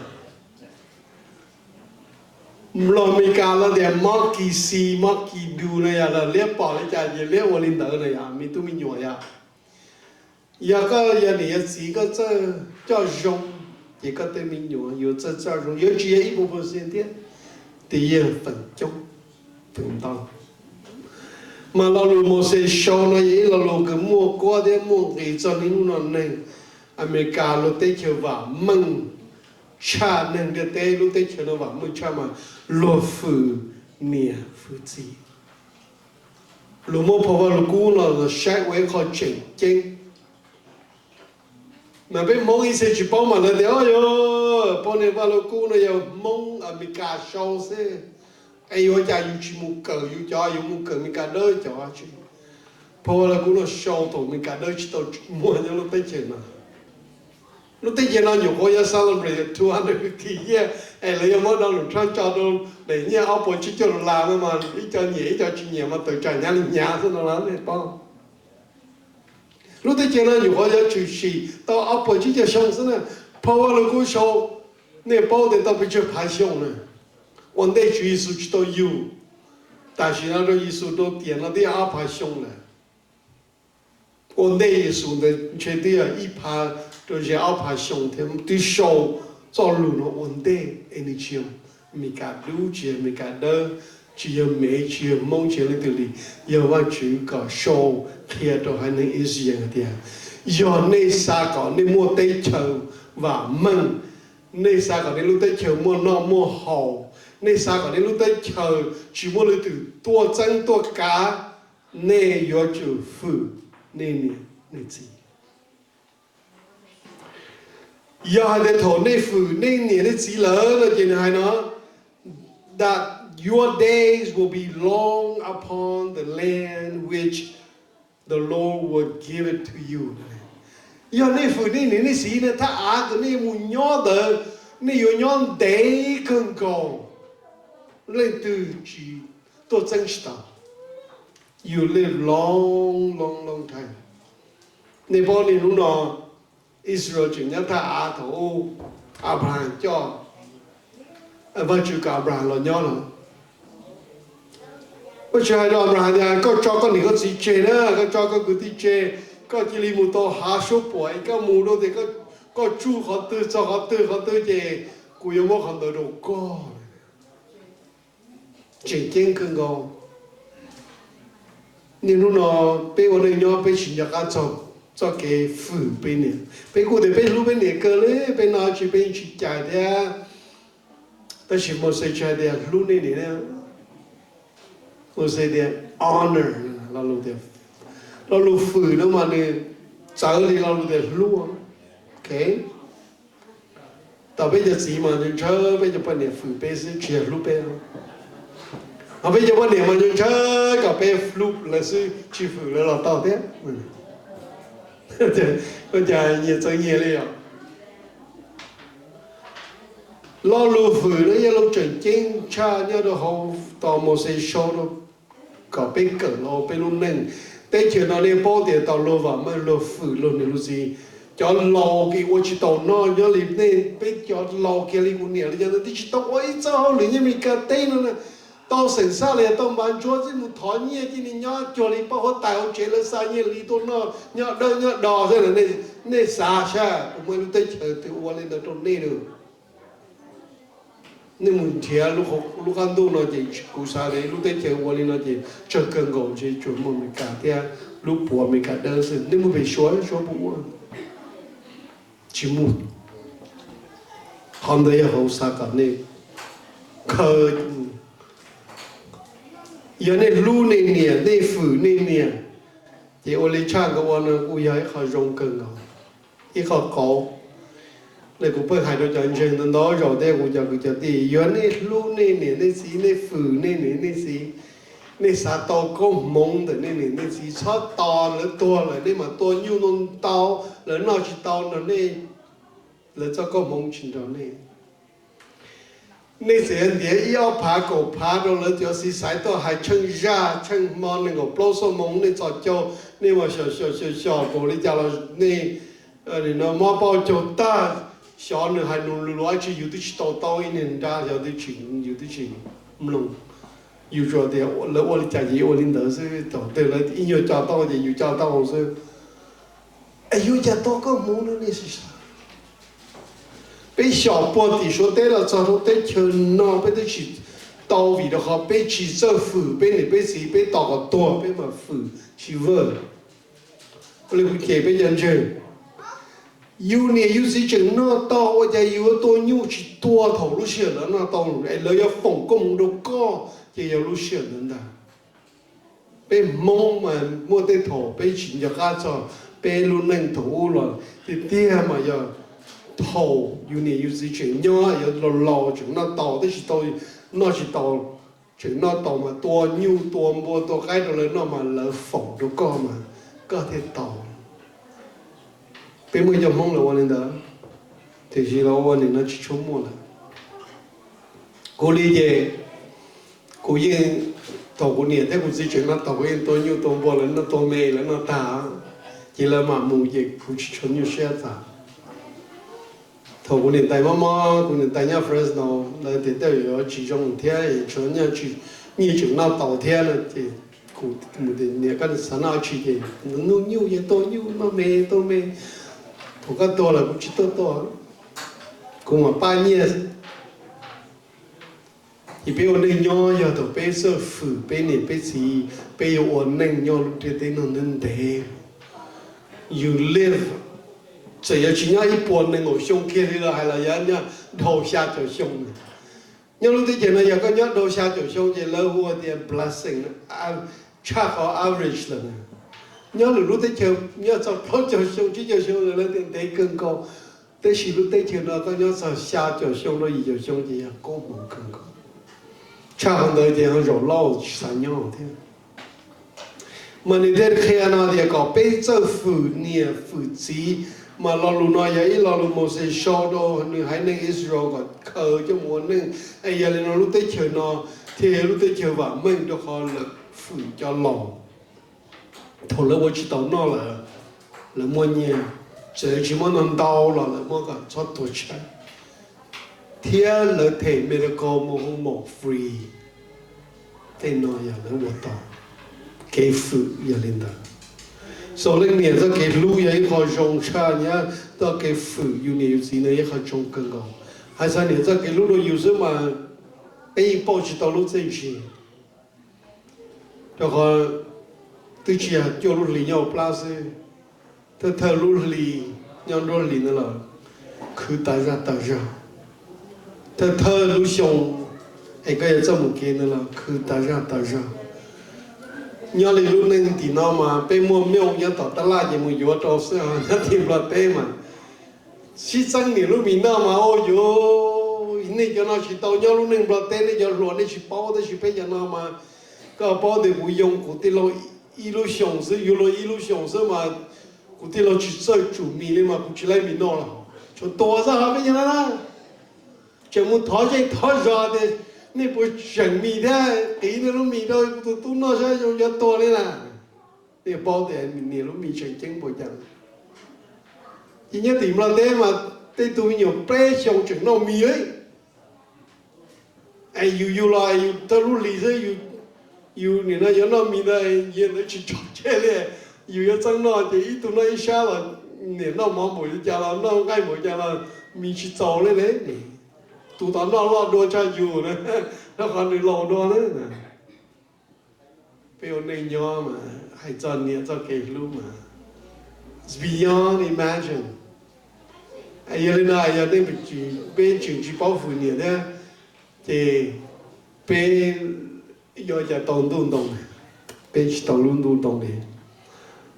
Los Meskas lawv tias monkey see, monkey do no yog los liab pom li cas ces liab ua li ntawd no yog me tub me nyuam yog. Yog koj yog niam yog txiv koj txawj coj zoo ces koj tej me nyuam yuav txawj coj zoo, yuav tsis yog ib puas percent thiab, tiam sis yog feem coob, feem ntau. Mas lo lus Mauxes sau no yog ib lo lus kws muaj kuab thiab muaj nqis txog niaj hnub no. Neeg Amelikas lub teb chaws vam meej tshaj, neeg ntiaj teb lub teb chaws no vam meej tshaj mas luag fwm niam fwm txiv. Luag muab phau Vajluskub los saib ua ib qho tseem ceeb. Mas peb Hmoob ib txhia tsis paub mas lawv tias, o yog poj niam Vaj Lug Kub no yog Hmoob Amelikas sau xwb, es yuav cas yus tsis mus kawm yus cov, yuav mus kawm Amelikas dawb cov tsi. Phau Vaj Lug Kub no sau thaum Amelikas dawb tsis tau muaj nyob lub teb chaws no. Lub teb chaws no nyuam qhuav yuav celebrate two hundred fifty years, es lawv yuav muab Donald Trump tso rau daim nyiaj ob puas tsib caug dollar no mas ib co nyiam ib co tsis nyiam mas tawm tsam hnyav li hnyav xwb no los nej paub. Lub teb chaws no nyuam qhuav yuav tshwm sim tau ob puas tsib caug xyoo xwb na. Phau Vaj Lug Kub sau, nej paub tias tau pes tsawg phav xyoo na. Ua ntej Tswv Yexus tsis tau yug, tam sim no rau Yexus rau tiam no twb yog ob phav xyoo lawm. Ua ntej Yexus ntawd ntshe twb yog ib phav rau ze ob phav xyoo thiab twb sau txoj lus no ua ntej, es nws tsis yog Amelikas dub, tsis yog Amelikas dawb, tsis yog Mev, tsis yog Hmoob, tsis yog leej twg li, yog Vajtswv kom sau qhia rau haiv neeg Israel hais tias, yog nej xav kom nej muaj teb chaws vam meej, nej xav kom nej lub teb chaws muaj noj muaj haus, nej xav kom nej lub teb chaws tsis muaj leej twg tuaj txeeb tuaj kav, nej yuav tsum hwm nej niam nej txiv. Yog hais tias thaum nej hwm nej niam nej txiv lawm no ces nws hais no, that your days will be long upon the land which the Lord will give it to you. Yog nej hwm nej niam nej txiv na, thaj av uas nej mus nyob ntawd, nej yuav nyob ntev kawg nkaus, leej twg tsis tuaj txeeb tsis tau. You live long, long, long time. Nej paub niaj hnub no Israel tseem nyob thaj av thaum Abraham coj, Vajtswv kom Abraham los nyob no. Vajtswv hais rau Abraham tias, koj tso koj niam koj txiv tseg na, koj tso koj kwv tij tseg, koj cia li mus tau hav suab puam es koj mus rau tias koj tsuj qhov twg txog qhov twg qhov twg ces kuv yuav muab qhov ntawd rau koj. Tseem ceeb kawg nkaus. Niaj hnub no peb ua neej nyob peb tsis nco qab txog txoj kev hwm peb niam. Peb kuj tias peb hlub peb niam kawg li, peb no tsis peb yeej tsis cais thiab. Tab sis Mauxes tsis hais tias hlub nej niam, Mauxes tias honor, lo lus hwm no mas nws txawv li lo lus tias hlub. Thaum peb cov txiv mas ntshaw peb cov poj niam hwm peb xwb tsis yog hlub peb. Ho peb cov poj niam mas ntshaw kom peb hlub lawv xwb tsis hwm lawv los tau thiab. Ua cas nyias txawv nyias li os. Lo lus hwm no yog lus tseem ceeb tshaj nyob rau hauv tos Mauxes sau rau kom peb kawm los peb lub neej. Teb chaws no nej paub tias tau luag vam meej luag hwm luag niam luag txiv. Cov laus kis ua tsis tau noj nyob li nej, peb cov laus kiag li kuv niam li cov ntawd twb tsis tau ua ib txoj hauj lwm nyob Meskas teb no na. Tau xeem xaj los yog tau npav ntsuab xwb mus thov nyiaj cia li nyob cuag li paj huab tais hauv tsev lawv xa nyiaj li tuaj noj nyob dawb nyob do xwb. Nej xav saib puas muaj ib lub teb chaws twg ua li ntawd rau nej na. Nej mus nrhiav lub qab ntuj no ces kuv xav tias ib lub teb chaws ua li no ces tsawg kawg nkaus ntshe tsuas muaj Meskas thiab lub puav Meskas dawb xwb. Nej mus pem Suav, Suav puas ua? Tsis muaj. Qhov ntawd yog hauv xav kom nej khaws. Yog nej hlub nej niam, nej hwm nej niam, ces ua li tshaj nkawd ua no kuj yog ib qho zoo kawg nkaus, ib qho qauv. Kuv pheej hais rau cov ntseeg ntau ntau zaus thiab kuv cov kwv cov tij, yog nej hlub nej niam nej txiv, nej hwm nej niam nej txiv, nej xav tau koob hmoov ntawm nej niam nej txiv, txhob tos lawv tuag lawm nej mam tua nyuj ntau ntau, lawv noj tsis tau nrog nej, lawv txoj koob hmoov tsis nrog nej. Nej txawm ntiav ib ob phav kaum phav rau lawv cov xis xaiv tuaj hais tsheej zaj tsheej hmo nees nkaum plaub xuab moos nej txhos caug, nej mas xyom xyom xyom xyom npaum li cas los nej mob pauj caug tag, xyov nws hais nus lus dab tsi yus twb tsis tau taub ib niag nrab, xyov twb tsis, yus twb tsis mloog. Yus tsuas tias lawv ua li cas ces ua li ntawd xwb, thaum twg lawv ib nyuag co tau ces yus co tau xwb. Es yuav cas tau koob hmoov no nej xav. Peb xyom puag tim Suav teb los txog rau teb chaws no peb twb tsis tau vim rau qhov peb tsis txawj hwm peb niam peb txiv, peb tos kom tuag peb mam hwm tsis vwm. Ua li kuv cem peb cov ntseeg, yus niam yus txiv tseem noj tau ua cas yus yuav tua nyuj tsis tua thaum lub sij hawm lawv noj tau, es lawv yuav foom koob hmoov rau koj ces yog lub sij hawm ntawd ntag. Peb Hmoob mas muaj tej thaum peb tsis nco qab txog Peb lub neej thaum ub los tiag tiag mas yog thaum yus niam yus txiv tseem nyob, yuav laus laus tseem noj tau, tab sis tau noj tsis tau, tseem noj tau mas tua nyuj tua npua tua qaib rau lawv noj mas lawv foom rau koj mas koj thiaj tau. Peb muaj cov Hmoob los ua li ntawd, tiam sis los ua nim no tsis tshua muaj lawm. Kuv li ces kuv yeej, thaum kuv niam thiab kuv txiv tseem noj tau kuv yeej tua nyuj tua npua lawv noj, tua me lawv noj tag, ces lawv mam mus ces kuv tsis tshua nyuaj siab txog. Thaum kuv niam tais mob mob, kuv niam tais nyob Fresno, lawv tias tej yuav tsis zoo thiab, tsuav nyiaj tseem noj tau thiab no ces kuv mus tias niam koj xav noj tsi ces noj nyuj, yog tua nyuj noj me tua me, thaum koj tuag lawm kuv tsis tuaj tua, kuv mam pab nyiaj xwb. Ces peb ua neej nyob yog thaum peb txawj fwm peb niam peb txiv, peb yuav ua neej nyob lub ntiaj teb no ntev ntev. You live, txawm yuav tsis nyob ib puas nees nkaum xyoo kiag li los hais los yuav nyob dhau xya caum xyoo. Nyob lub teb chaws no yog koj nyob dhau xya caum xyoo ces lawv hu tias blessing, tshaj qhov average lawm. Nyob lwm lub teb chaws nyob txog plaub caug xyoo tsib caug xyoo lawv tias ntev kawg nkaus, tab sis lub teb chaws no koj nyob txog xya caum xyoo rau yim caum xyoo ces yog koob hmoov kawg nkaus. Tshaj qhov ntawd ces ho zaum loj tsis xav nyob thiab. Mas nws thiaj qhia no tias kom peb txawj fwm niam fwm txiv, mas lo lus no yog ib lo lus Mauxes sau rau nws haiv neeg Israel kom khaws coj mus ua neej. Es yog li no lub teb chaws no thiaj yog lub teb chaws vam meej rau qhov lawv fwm cov laus. Thaum lawv ua tsis tau noj lawm, lawv muaj nyiaj, txawm tsis muab ntau ntau los lawv muab kom txhob tuag tshaib. Thiab lawv them medical mus hu mom free. Tej no yog lawv ua tau. Kev fwm yog li ntawd. So leej niam txoj kev hlub yog ib qho zoo tshaj, nyob txoj kev fwm yus niam yus txiv no ib qho zoo kawg nkaus. Hais txog niam txoj kev hlub rau yus xwb mas peb yeej pauj tsis tau lub txiaj ntsig. Rau qhov twb tsis yog cuaj lub hlis nyob hauv plab xwb, thawj thawj lub hlis nyob nruab hlis ntawd los khwv tas zaj tas zog. Thawj thawj lub xyoo es koj yuav txawj mus kev ntawd los khwv tas zaj tas zog. Nyob li lub neej tim no mas peb muaj milk nyob tom tab laj ces mus yuav rau xwb, nyob tim Nplog teb mas sib txeeb niam lub mis noj mas ua yuav, nej cov no tsis tau nyob lub neej Nplog teb, nej cov hluas nej tsis paub, tab sis peb cov no mas koj paub tias kuv yoo kuv tij laug ib lub xyoos xwb, yug luag ib lub xyoos xwb mas kuv tij laug tsis txawj tsum mis li mas kuv tsis laib mis noj los tsuas tuag xwb ho peb cov no na. Tseem mus thov zej thov zos tias nej puas tseem mis thiab qiv nej lub mis rau kuv tus tub noj saib zoo yuav tuag li na. Nej paub tias niam lub mis tseem ceeb npaum cas. Ces nyob tim Nplog teb mas tej tug me nyuam peb xyoos tseem noj mis li. Es yus yug los yus thawj lub hlis xwb, yus nim no yuav noj mis ntawd yog lawv tsis tso tseg li, yus yuav txeeb noj ces ib tug noj ib sab los niam noj mov npaum li cas los noj nqaij npaum cas los mis tsis txaus li ne. Tus tom noj loj dua tshaj yus na, rau qhov nws laus dua na. Peb ua neej nyob mas hais txog niam txoj kev hlub mas it's beyond imagine. Yog li no yog nej, peb tseem tsis paub fwm niam thiab ces peb yuav cas tau ntuj ntoo, peb tsis tau lub ntuj ntoo li.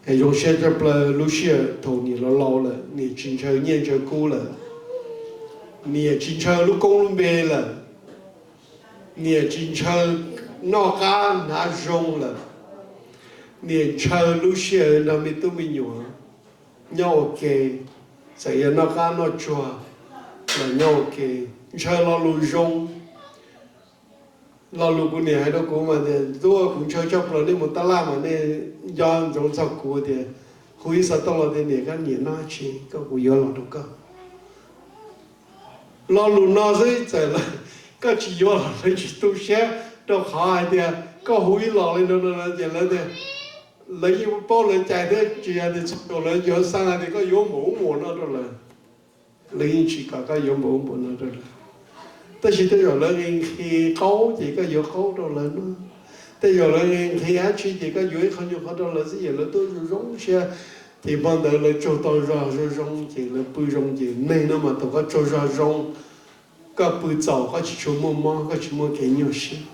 Es zoo siab tshaj plaws lub sij hawm thaum niam laus laus lawm, niam tsis ntshaw nyiaj ntshaw kub lawm, niam tsis ntshaw lub koob lub npe lawm, niam tsis ntshaw noj qab hnav zoo lawm, niam ntshaw lub sij hawm nrog me tub me nyuam nyob ua ke, txawm yog noj qab noj tsuag los nyob ua ke, ntshaw lo lus zoo. Lo lus kuv niam hais rau kuv mas tias, tuaj kuv ntshaw tshaj plaws nej mus tab laj mas nej nco ntsoov txog kuv tias, hu ib xov tooj los tias niam, koj nyiam noj tsi koj kuv yuav los rau koj. Lo lus no xwb txawm koj tsis yuav los lawv tsis tu siab, rau qhov hais tias koj hu ib los li no no ces lawv tias, lawv yeej paub lawv cai thiab, tsis yog tias txog thaum lawv yuav xaa hais tias koj yuav npaum ub npaum no rau lawv. Lawv yeej tsis kom koj yuav npaum ub npaum no rau lawv. Tab sis tej zaum lawv nqhis qaub ces koj yuav qaub rau lawv noj, tej zaum lawv nqhis dab tsi ces koj yuav ib qho nyuag qhov rau lawv xwb, yog lawv tuaj zoo zoo siab ces hmo ntawd lawv tsaug tau zog zoo zoo ces lawv pw zoo ces neeg no mas thaum koj tsaug zog zoo, koj pw txaus koj tsis tshua muaj mob, koj tsis muaj kev nyuaj siab.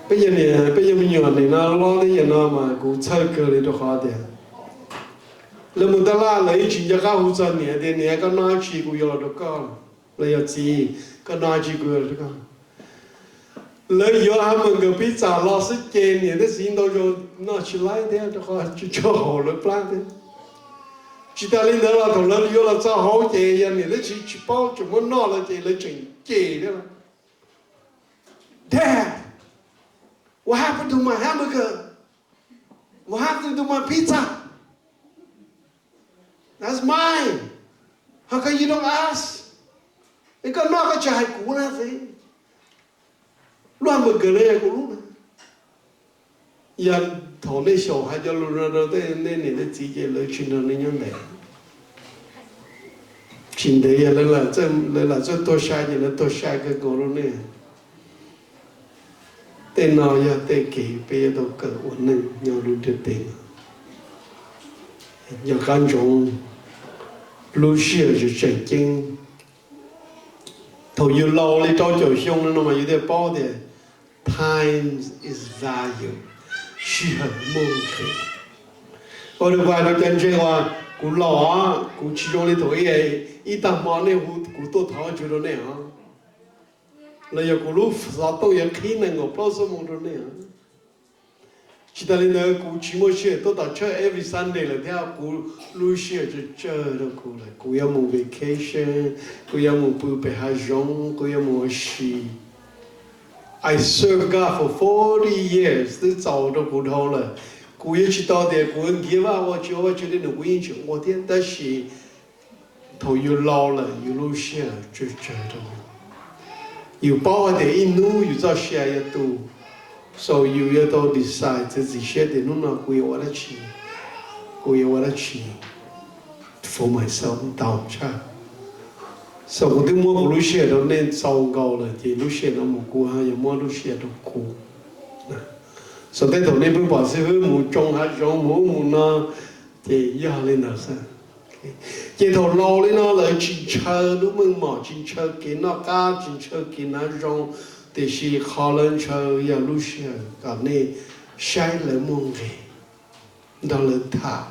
Peb yog niam peb yog me nyuam nim no lob teb chaws no mas kuv txhawj kawg li rau qhov tias Lawv mus tab laj lawv yeej tsis nco qab hu txog niam tias, niam, koj noj dab tsi kuv yuav los rau koj, los yog txiv, koj noj dab tsi kuv yuav los rau koj. Lawv yuav hamburger pizza los xwb ces niam thiab txiv ntau zaus noj tsis laib thiab rau qhov tsis tshua haum lawv plab thiab. Tsis tas li ntawd los thaum lawv yuav los txog hauv ces yog niam thiab txiv tsis paub tseem muab noj lawm ces lawv tseem cem thiab. Dad, what happened to my hamburger? What happened to my pizza? That's mine. How come you don't ask? Es koj noj koj tsis hais kuv na xwb. Lub hamburger no yog kuv lub na. Yog thaum nej xyaum hais cov lus no rau tej nej niam tej txiv ces lawv tsis nrog nej nyob ntev. Tsis ntev yog lawv lam txawj tuag sai ces lawv tuag sai kawg nkaus rau nej. Tej no yog tej kev peb yuav tau kawm ua neej nyob lub ntiaj teb no. Nco qab ntsoov, lub sij hawm tseem ceeb. Thaum yus laus li rau caum xyoo no mas yus thiaj paub tias time is value, sij hawm muaj nqis. Ua rau cov ntseeg uas kuv laus, kuv tsis zoo li thaum ub, ib tag hmo nej hu kuv tuaj thov Vajtswv rau nej os, los yog kuv lub xov tooj yuav qhib nees nkaum plaub xuab moos rau nej os. Tsis tas li ntawd kuv tsis muaj sij hawm tuaj tom church every Sunday lawm thiab, kuv lub sij hawm tsawg tsawg rau kuv lawm. Kuv yuav mus vacation, kuv yuav mus pw pem hav zoov, kuv yuav mus ua si. I serve God for forty years, twb txaus rau kuv dhau lawm. Kuv yuav tsis tau tias kuv nkiav vaj ua tsis ua Vajtswv tej num, kuv yeej tseem ua thiab, tab sis thaum yus laus lawm yus lub sij hawm tsawg tsawg rau. Yus paub hais tias ib hnub yus txoj sia yuav tu, so yus yuav tau decide txiav txim siab tias hnub no kuv yuav ua dab tsi, kuv yuav ua dab tsi for myself ntau tshaj. So kuv twb muab kuv lub sij hawm rau nej txaus nkaus lawm ces lub sij hawm no mus kuv ho yuav muab lub sij hawm rau kuv. So tej thaum nej pheej pom xib hwb mus tsoo hav zoov mus ub mus no, ces yog li ntawd xwb. Ces thaum laus li no lawv tsis ntshaw lub meej mom, tsis ntshaw kev noj qab, tsis ntshaw kev hnav zoo, tiam sis qhov lawv ntshaw yog lub sij hawm kom nej saib lawv muaj nqis, nrog lawv tham.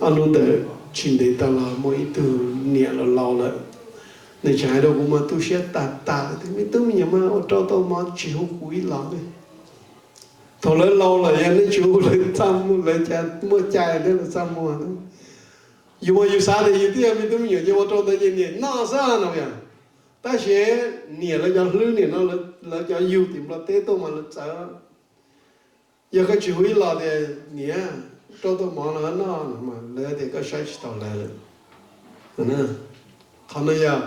Ob hnub ntawd tsis ntev tas los muaj ib tug niam laus laus lawm, nws tseem hais rau kuv mas tu siab tas tas lawm tias, me tub me nyuam mas ua rau tau mov tsis hu kuv ib los li. Thaum lawv laus lawm yog nej tsis hu lawv txaj muag, lawv cas muaj cai thiab lawv txaj muag. Yus mas yus xav tias yus twb yog me tub me nyuam ces ua rau ntawd ces niam noj xwb no yog. Tab sis niam lawv cov hlwb niam no, lawv cov yug tim Nplog teb tuaj mas lawv txawv. Yog koj tsis hu ib los tias niam, rau tau mov no noj no mas lawv tias koj saib tsis taus lawv lawm. Qhov no yog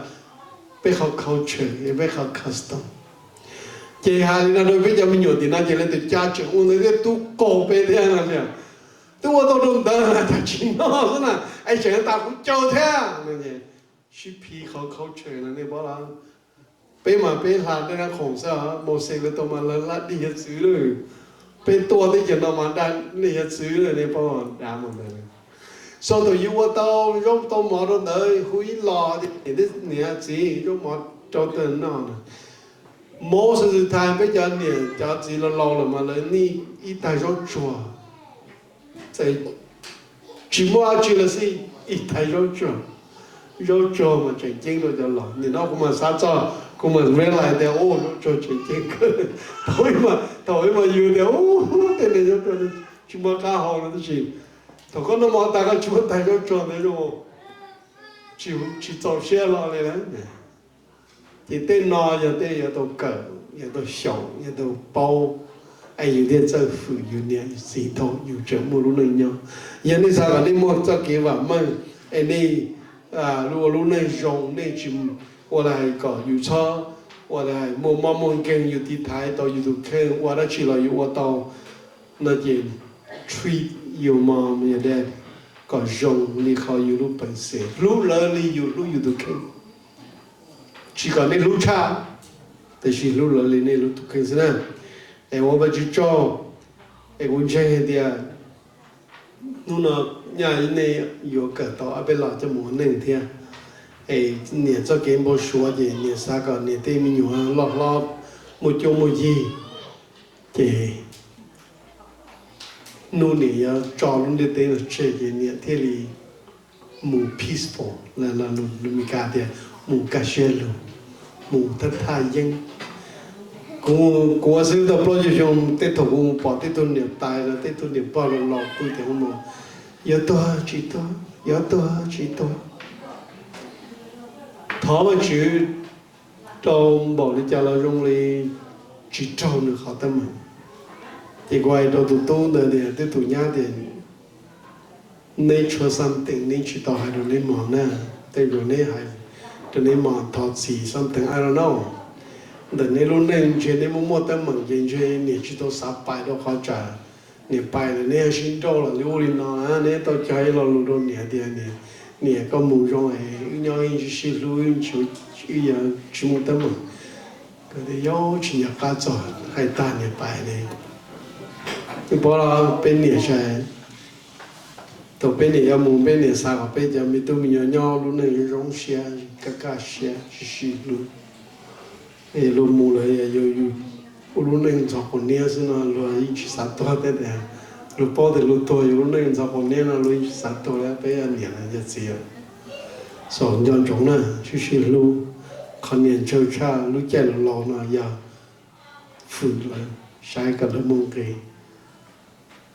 peb qhov culture, peb qhov custom. Ces hais li no rau peb cov me nyuam tim no ces lawv tias cas tseem ua ntawd thiab, tub qaug peb thiab no tias, twb ua tau rau ntawd tag tsis noj xwb na, es tseem tas kuv caug thiab no. Sib phiv qhov culture no nej paub los? Peb mas peb hla dej nab khoom xwb, Mauxes lawv tau mas lawv hla dej hiav txwv lawm. Peb tuaj teb chaws no mas hla dej hiav txwv lawm, nej paub dav mus ntawd. So thaum yus ua tau zaub tau mov rau ntawd, hu ib los tias niam txiv zaub mov rau tawg noj na. Most of the time peb cov niam cov txiv laus laus lawm mas lawv nij ib tag zaub tsuag, tsis muaj dab tsi los xij, ib tag zaub tsuag. Zaub tsuag mas tseem ceeb rau cov laus. Nim no kuv mas xav txog, kuv mas realize tias zaub tsuag tseem ceeb kawg. Thaum ub mas yus tias, tej niag zaub tsuag tsis muaj qab hau no tab sis thaum koj noj mov tas koj tsis muaj tag zaub tsuag ntawd zoo, tsis txaus siab hlo li lawm. Ces tej no yog tej yuav tau kawm, yuav tau xyaum, yuav tau paub, es yus thiaj txawj hwm yus niam yus txiv thaum yus tseem muaj lub neej nyob. Yog nej xav kom nej muaj txoj kev vam meej, es nej ua lub neej zoo, nej tsis ua li hais kom yus txhob ua li hais muaj mob muaj nkeeg, yus tiv thaiv tau yus tus kheej, ua dab tsi los yus ua tau, no ces treat your mom your dad kom zoo li qhov yus lub peev xwm, hlub lawv li yus hlub yus tus kheej. Tsis kom nej hlub tshaj, tiam sis hlub lawv li nej hlub tus kheej xwb na. Es ua Vajtswv tsaug, es kuv ntseeg hais tias hnub no nyaj nej yuav kawm tau ob peb lo coj mus ua neej thiab. Es niam txoj kev npau suav ces niam xav kom niam tej me nyuam loj hlob muaj cuab muaj yig, ces hnub niam yuav tso lub ntiaj teb no tseg ces niam thiaj li mus peaceful, lus Meskas tias mus kaj siab lug, mus thaj thaj yeeb. Kuv, kuv ua xib hwb tau plaub caug xyoo, tej thaum kuv mus pom tej tug niam tais los tej tug niam pog los los pw tias hu no, yuav tuag tsis tuag, yuav tuag tsis tuag. Thov Vajtswv rau npaum li cas los zoo li tsis raug nws qhov teeb meem. Ces kuv hais rau tus tub ntawd tias, twb tus nyab tias, neb tshuav something neb tsis tau hais rau neb mos na, tej zaum neb hais rau neb mos thov txim something, I don't know. Ntawm neb lub neej ntshe neb muaj muaj teeb meem ces ntshe niam tsis tau xav pais rau qhov tsam niam pais lawm neb sib nrauj los li ub li no na, neb tau cog ib lo lus rau niam tias, niam, koj mus zoo es wb nyob wb sib sib hlub, wb yuav tsis muaj teeb meem. Kuv tias yog tsis nco qab txog, hais tag niam pais li. Nws pom los peb niam sai, thaum peb niam yuav mus peb niam xav kom peb cov me tub me nyuam nyob lub neej zoo siab, kaj kaj siab, sib sib hlub. Es luag mus lawm yus ua lub neej ntxhov quav niab xwb no luag yeej tsis xav tuag thiab tias, luag paub tias luag tuag yus lub neej ntxhov quav niab no luag yeej tsis xav tuag li. Peb yog niam yog txiv, xav nco ntsoov na, sib sib hlub. Qhov niam ntshaw tshaj lub caij laus laus no yog fwm lawv, saib kom lawv muaj nqis.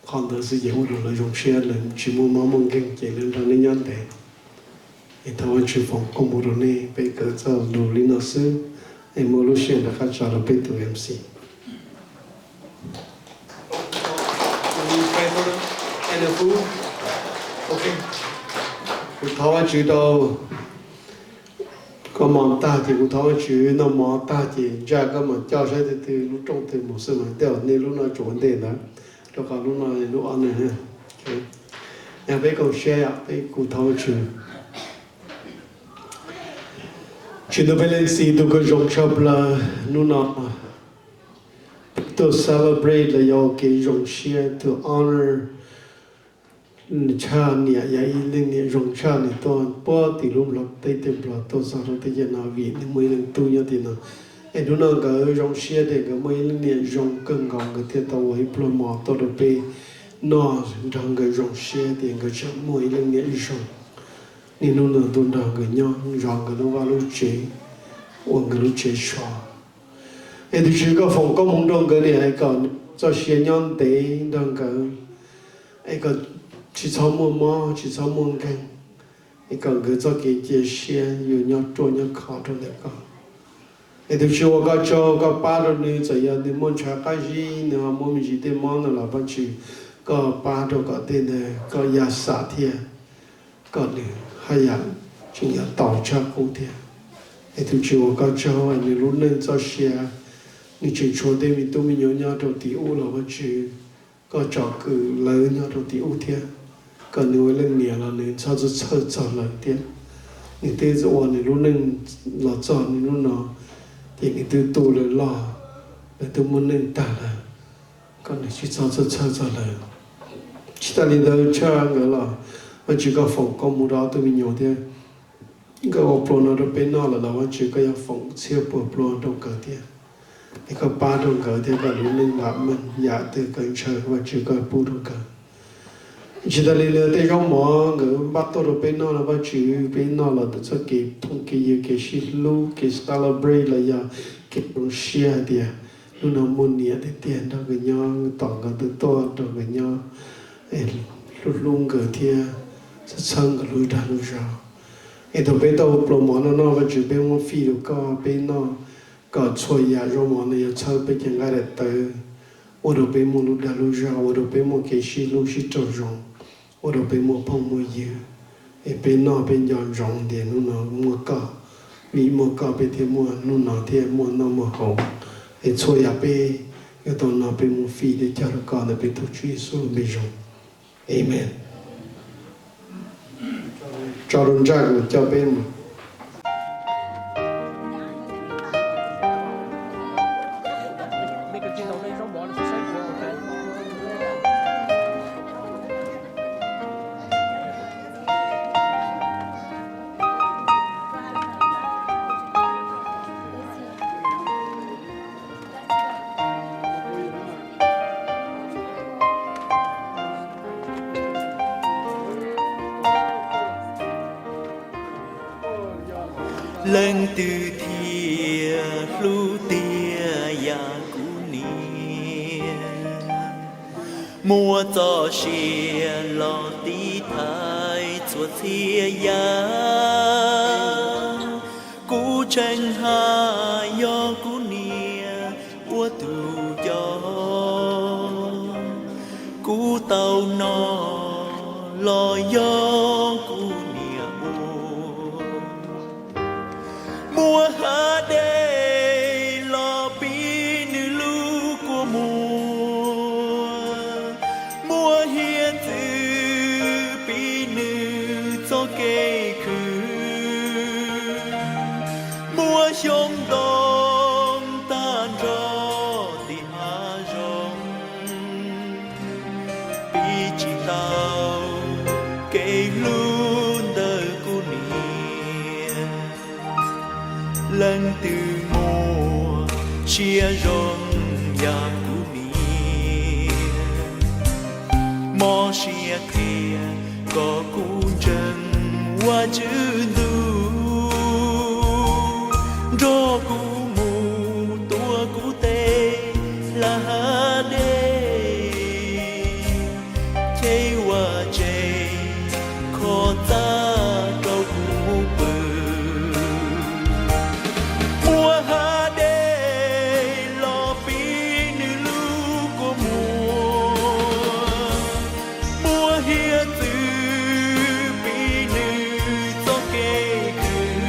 Qhov ntawd xwb ces ua rau lawv zoo siab, lawv tsis muaj mob muaj nkeeg ces lawv nrog nej nyob ntev. Es thov Vajtswv foom koob hmoov rau nej, peb kawm txoj lus li no xwb, es muaj lub sij hawm rov qab tso rau peb tus M C. Kuv thov Vajtswv rau koj mov tag ces kuv thov Vajtswv noj mov tag ces ntsaj koj mam coj saib twg twg lub rooj twg mus xwb mas tej zaum nej lub no tsuas ua ntej ntawd, rau qhov lub no lub ob neeg. Yog peb koom siab yom, peb kuv thov Vajtswv. Tswv ntuj, peb leej txiv tus kws zoo tshaj plaws, hnub no tuaj celebrate los yog kev zoo siab to honor tshaj niam, yog ib leej niam zoo tshaj, nws tuaj puag tim lub nplog teb tej nplog tuaj txog rau teb chaws no vim nws muaj ib leej tub nyob tim no. Es hnub no nkawd zoo siab tias nkawd muaj ib leej niam zoo kawg nkaus, nkawd thiaj tau ua ib pluag mov tuaj rau peb noj nrog nkawd zoo siab tias nkawd tseem muaj ib leej niam zoo. Niaj hnub no tuaj nrog nkawd nyob zov nkawd lub vaj lub tsev, ua nkawd lub tsev so. Es tus Tswv koj foom koob hmoov rau nkawd niam es kom txoj sia nyob ntev nrog nkawd, es kom tsis txhob muaj mob tsis txhob muaj nkeeg, es kom nkawd txoj kev cia siab yuav nyob ruaj nyob khov rau ntawm koj. Es tus Tswv ua koj tsaug, koj pab rau nws, txawm yog nws muaj ntshaw qab zib, nws ho muaj me ntsis tej mob no los Vajtswv koj pab rau kom tej ntawd koj ya xam thiab, kom nws haj yam tseem yuav tau tshaj qub thiab. Es tus Tswv ua koj tsaug, nws lub neej txoj sia, nws tseem tshuav tej me tub me nyuam nyob rau tim ub los Vajtswv koj tsom kwm lawv nyob rau tim ub thiab, kom nws ua leej niam los nws txhob txhawj txog lawv thiab. Nws twb ua nws lub neej los txog nws lub no, ces nws twb tu lawv loj, lawv twb muaj neej tag lawm, kom nws tsis txhob txhawj txog lawv. Tsis tas li ntawd tshaj nkawd los Vajtswv koj foom koob hmoov rau ob tug me nyuam thiab. Nkawd ua pluas no rau peb noj lawm los Vajtswv koj yuav foom txhiab puas pluas rau nkawd thiab. Es koj pab rau nkawd thiab kom lub neej vam meej, yam twg nkawd ntshaw Vajtswv koj pub rau nkawd. Tsis tas li ntawd tej zaub mov nkawd npaj tuaj rau peb noj no Vajtswv peb noj los ntawm txoj kev phooj kev ywg, kev sib hlub, kev celebrate los yog kev zoo siab hais tias hnub no muaj niam tiag tiag nrog nkawd nyob, tom nkawd twb tuaj nrog nkawd nyob, hlub hlub nkawd thiab txhawb txhawb nkawd lub dag lub zog. Es thaum peb tau pluas mov no noj Vajtswv peb muab fij rau koj peb noj, kom txhua yam zaub mov no yuav txhawb peb cov nqaij daim tawv, ua rau peb muaj lub dag lub zog, ua rau peb muaj kev sib hlub sib raug zoo, ua rau peb muaj phooj muaj ywg. Es peb noj peb nco ntsoov tias hnub no muaj koj, vim muaj koj peb thiaj muaj hnub no thiaj muaj noj muaj haus. Es txhua yam peb yuav tau no peb muab fij thiab cog rau koj ntawm peb tus Tswv Yexus lub npe zoo. Amen. Tso rau ntsaj kuv coj peb mus. Leej twg thiaj hlub tiag yam kuv niam? Muab txoj sia los tiv thaiv txhua txhia yam. Kuv tseem hais yog kuv niam ua tus coj. Kuv tau no los yog kuv niam ua. Muab hav dej los pib nws lub kua muag, muab hiav txwv pib nws txoj kev khwv, muab xyoob ntoo tag nrho tim hav zoov, pib tsis tau kev hlub ntawm kuv niam. Leej twg muaj siab zoo yam kuv niam, mob siab qhia kom kuv ntseeg Vajtswv ntuj, nrog kuv mus tuav kuv tej hlab hav dej, cheb vaj tse kho txaj rau kuv pw. Muab hav dej los pib nws lub kua muag, muab hiav txwv pib nws txoj kev khwv,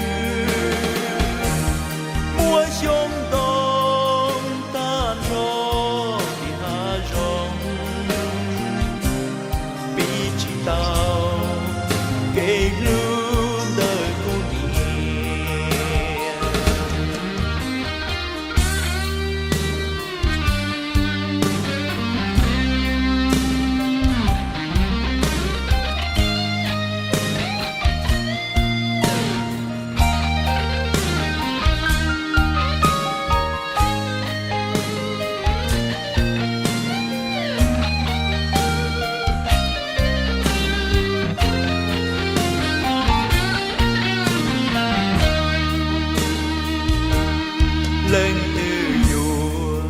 muab xyoob ntoo tag nrho tim hav zoov, pib tsis tau kev hlub ntawm kuv niam. Leej twg yuav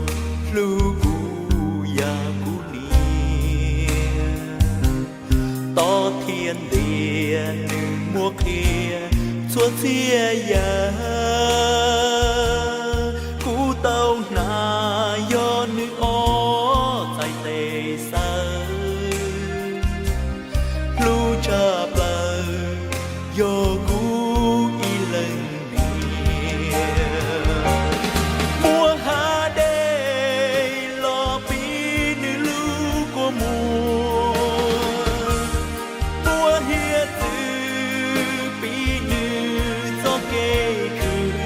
hlub kuv yam kuv niam? Tob thiab ntiag nws muab qhia txhua txhia yam. Kuv tau hnav yog nws ob txhais tes xaws, hlub tshaj plaws yog kuv ib leeg niam. Muab hav dej los pib nws lub kua muag, muab hiav txwv pib nws txoj kev khwv,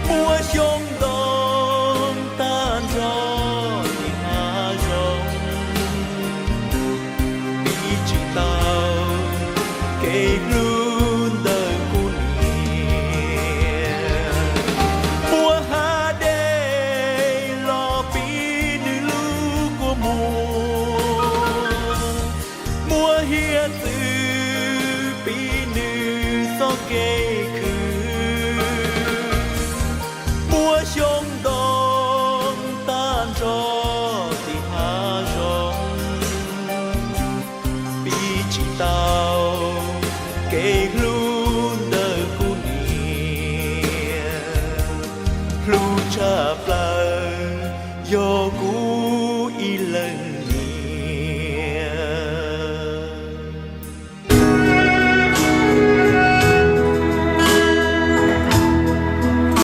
muab xyoob ntoo tag nrho tim hav zoov, pib tsis tau kev hlub ntawm kuv niam. Muab hav dej los pib nws lub kua muag, muab hiav txwv pib nws txoj kev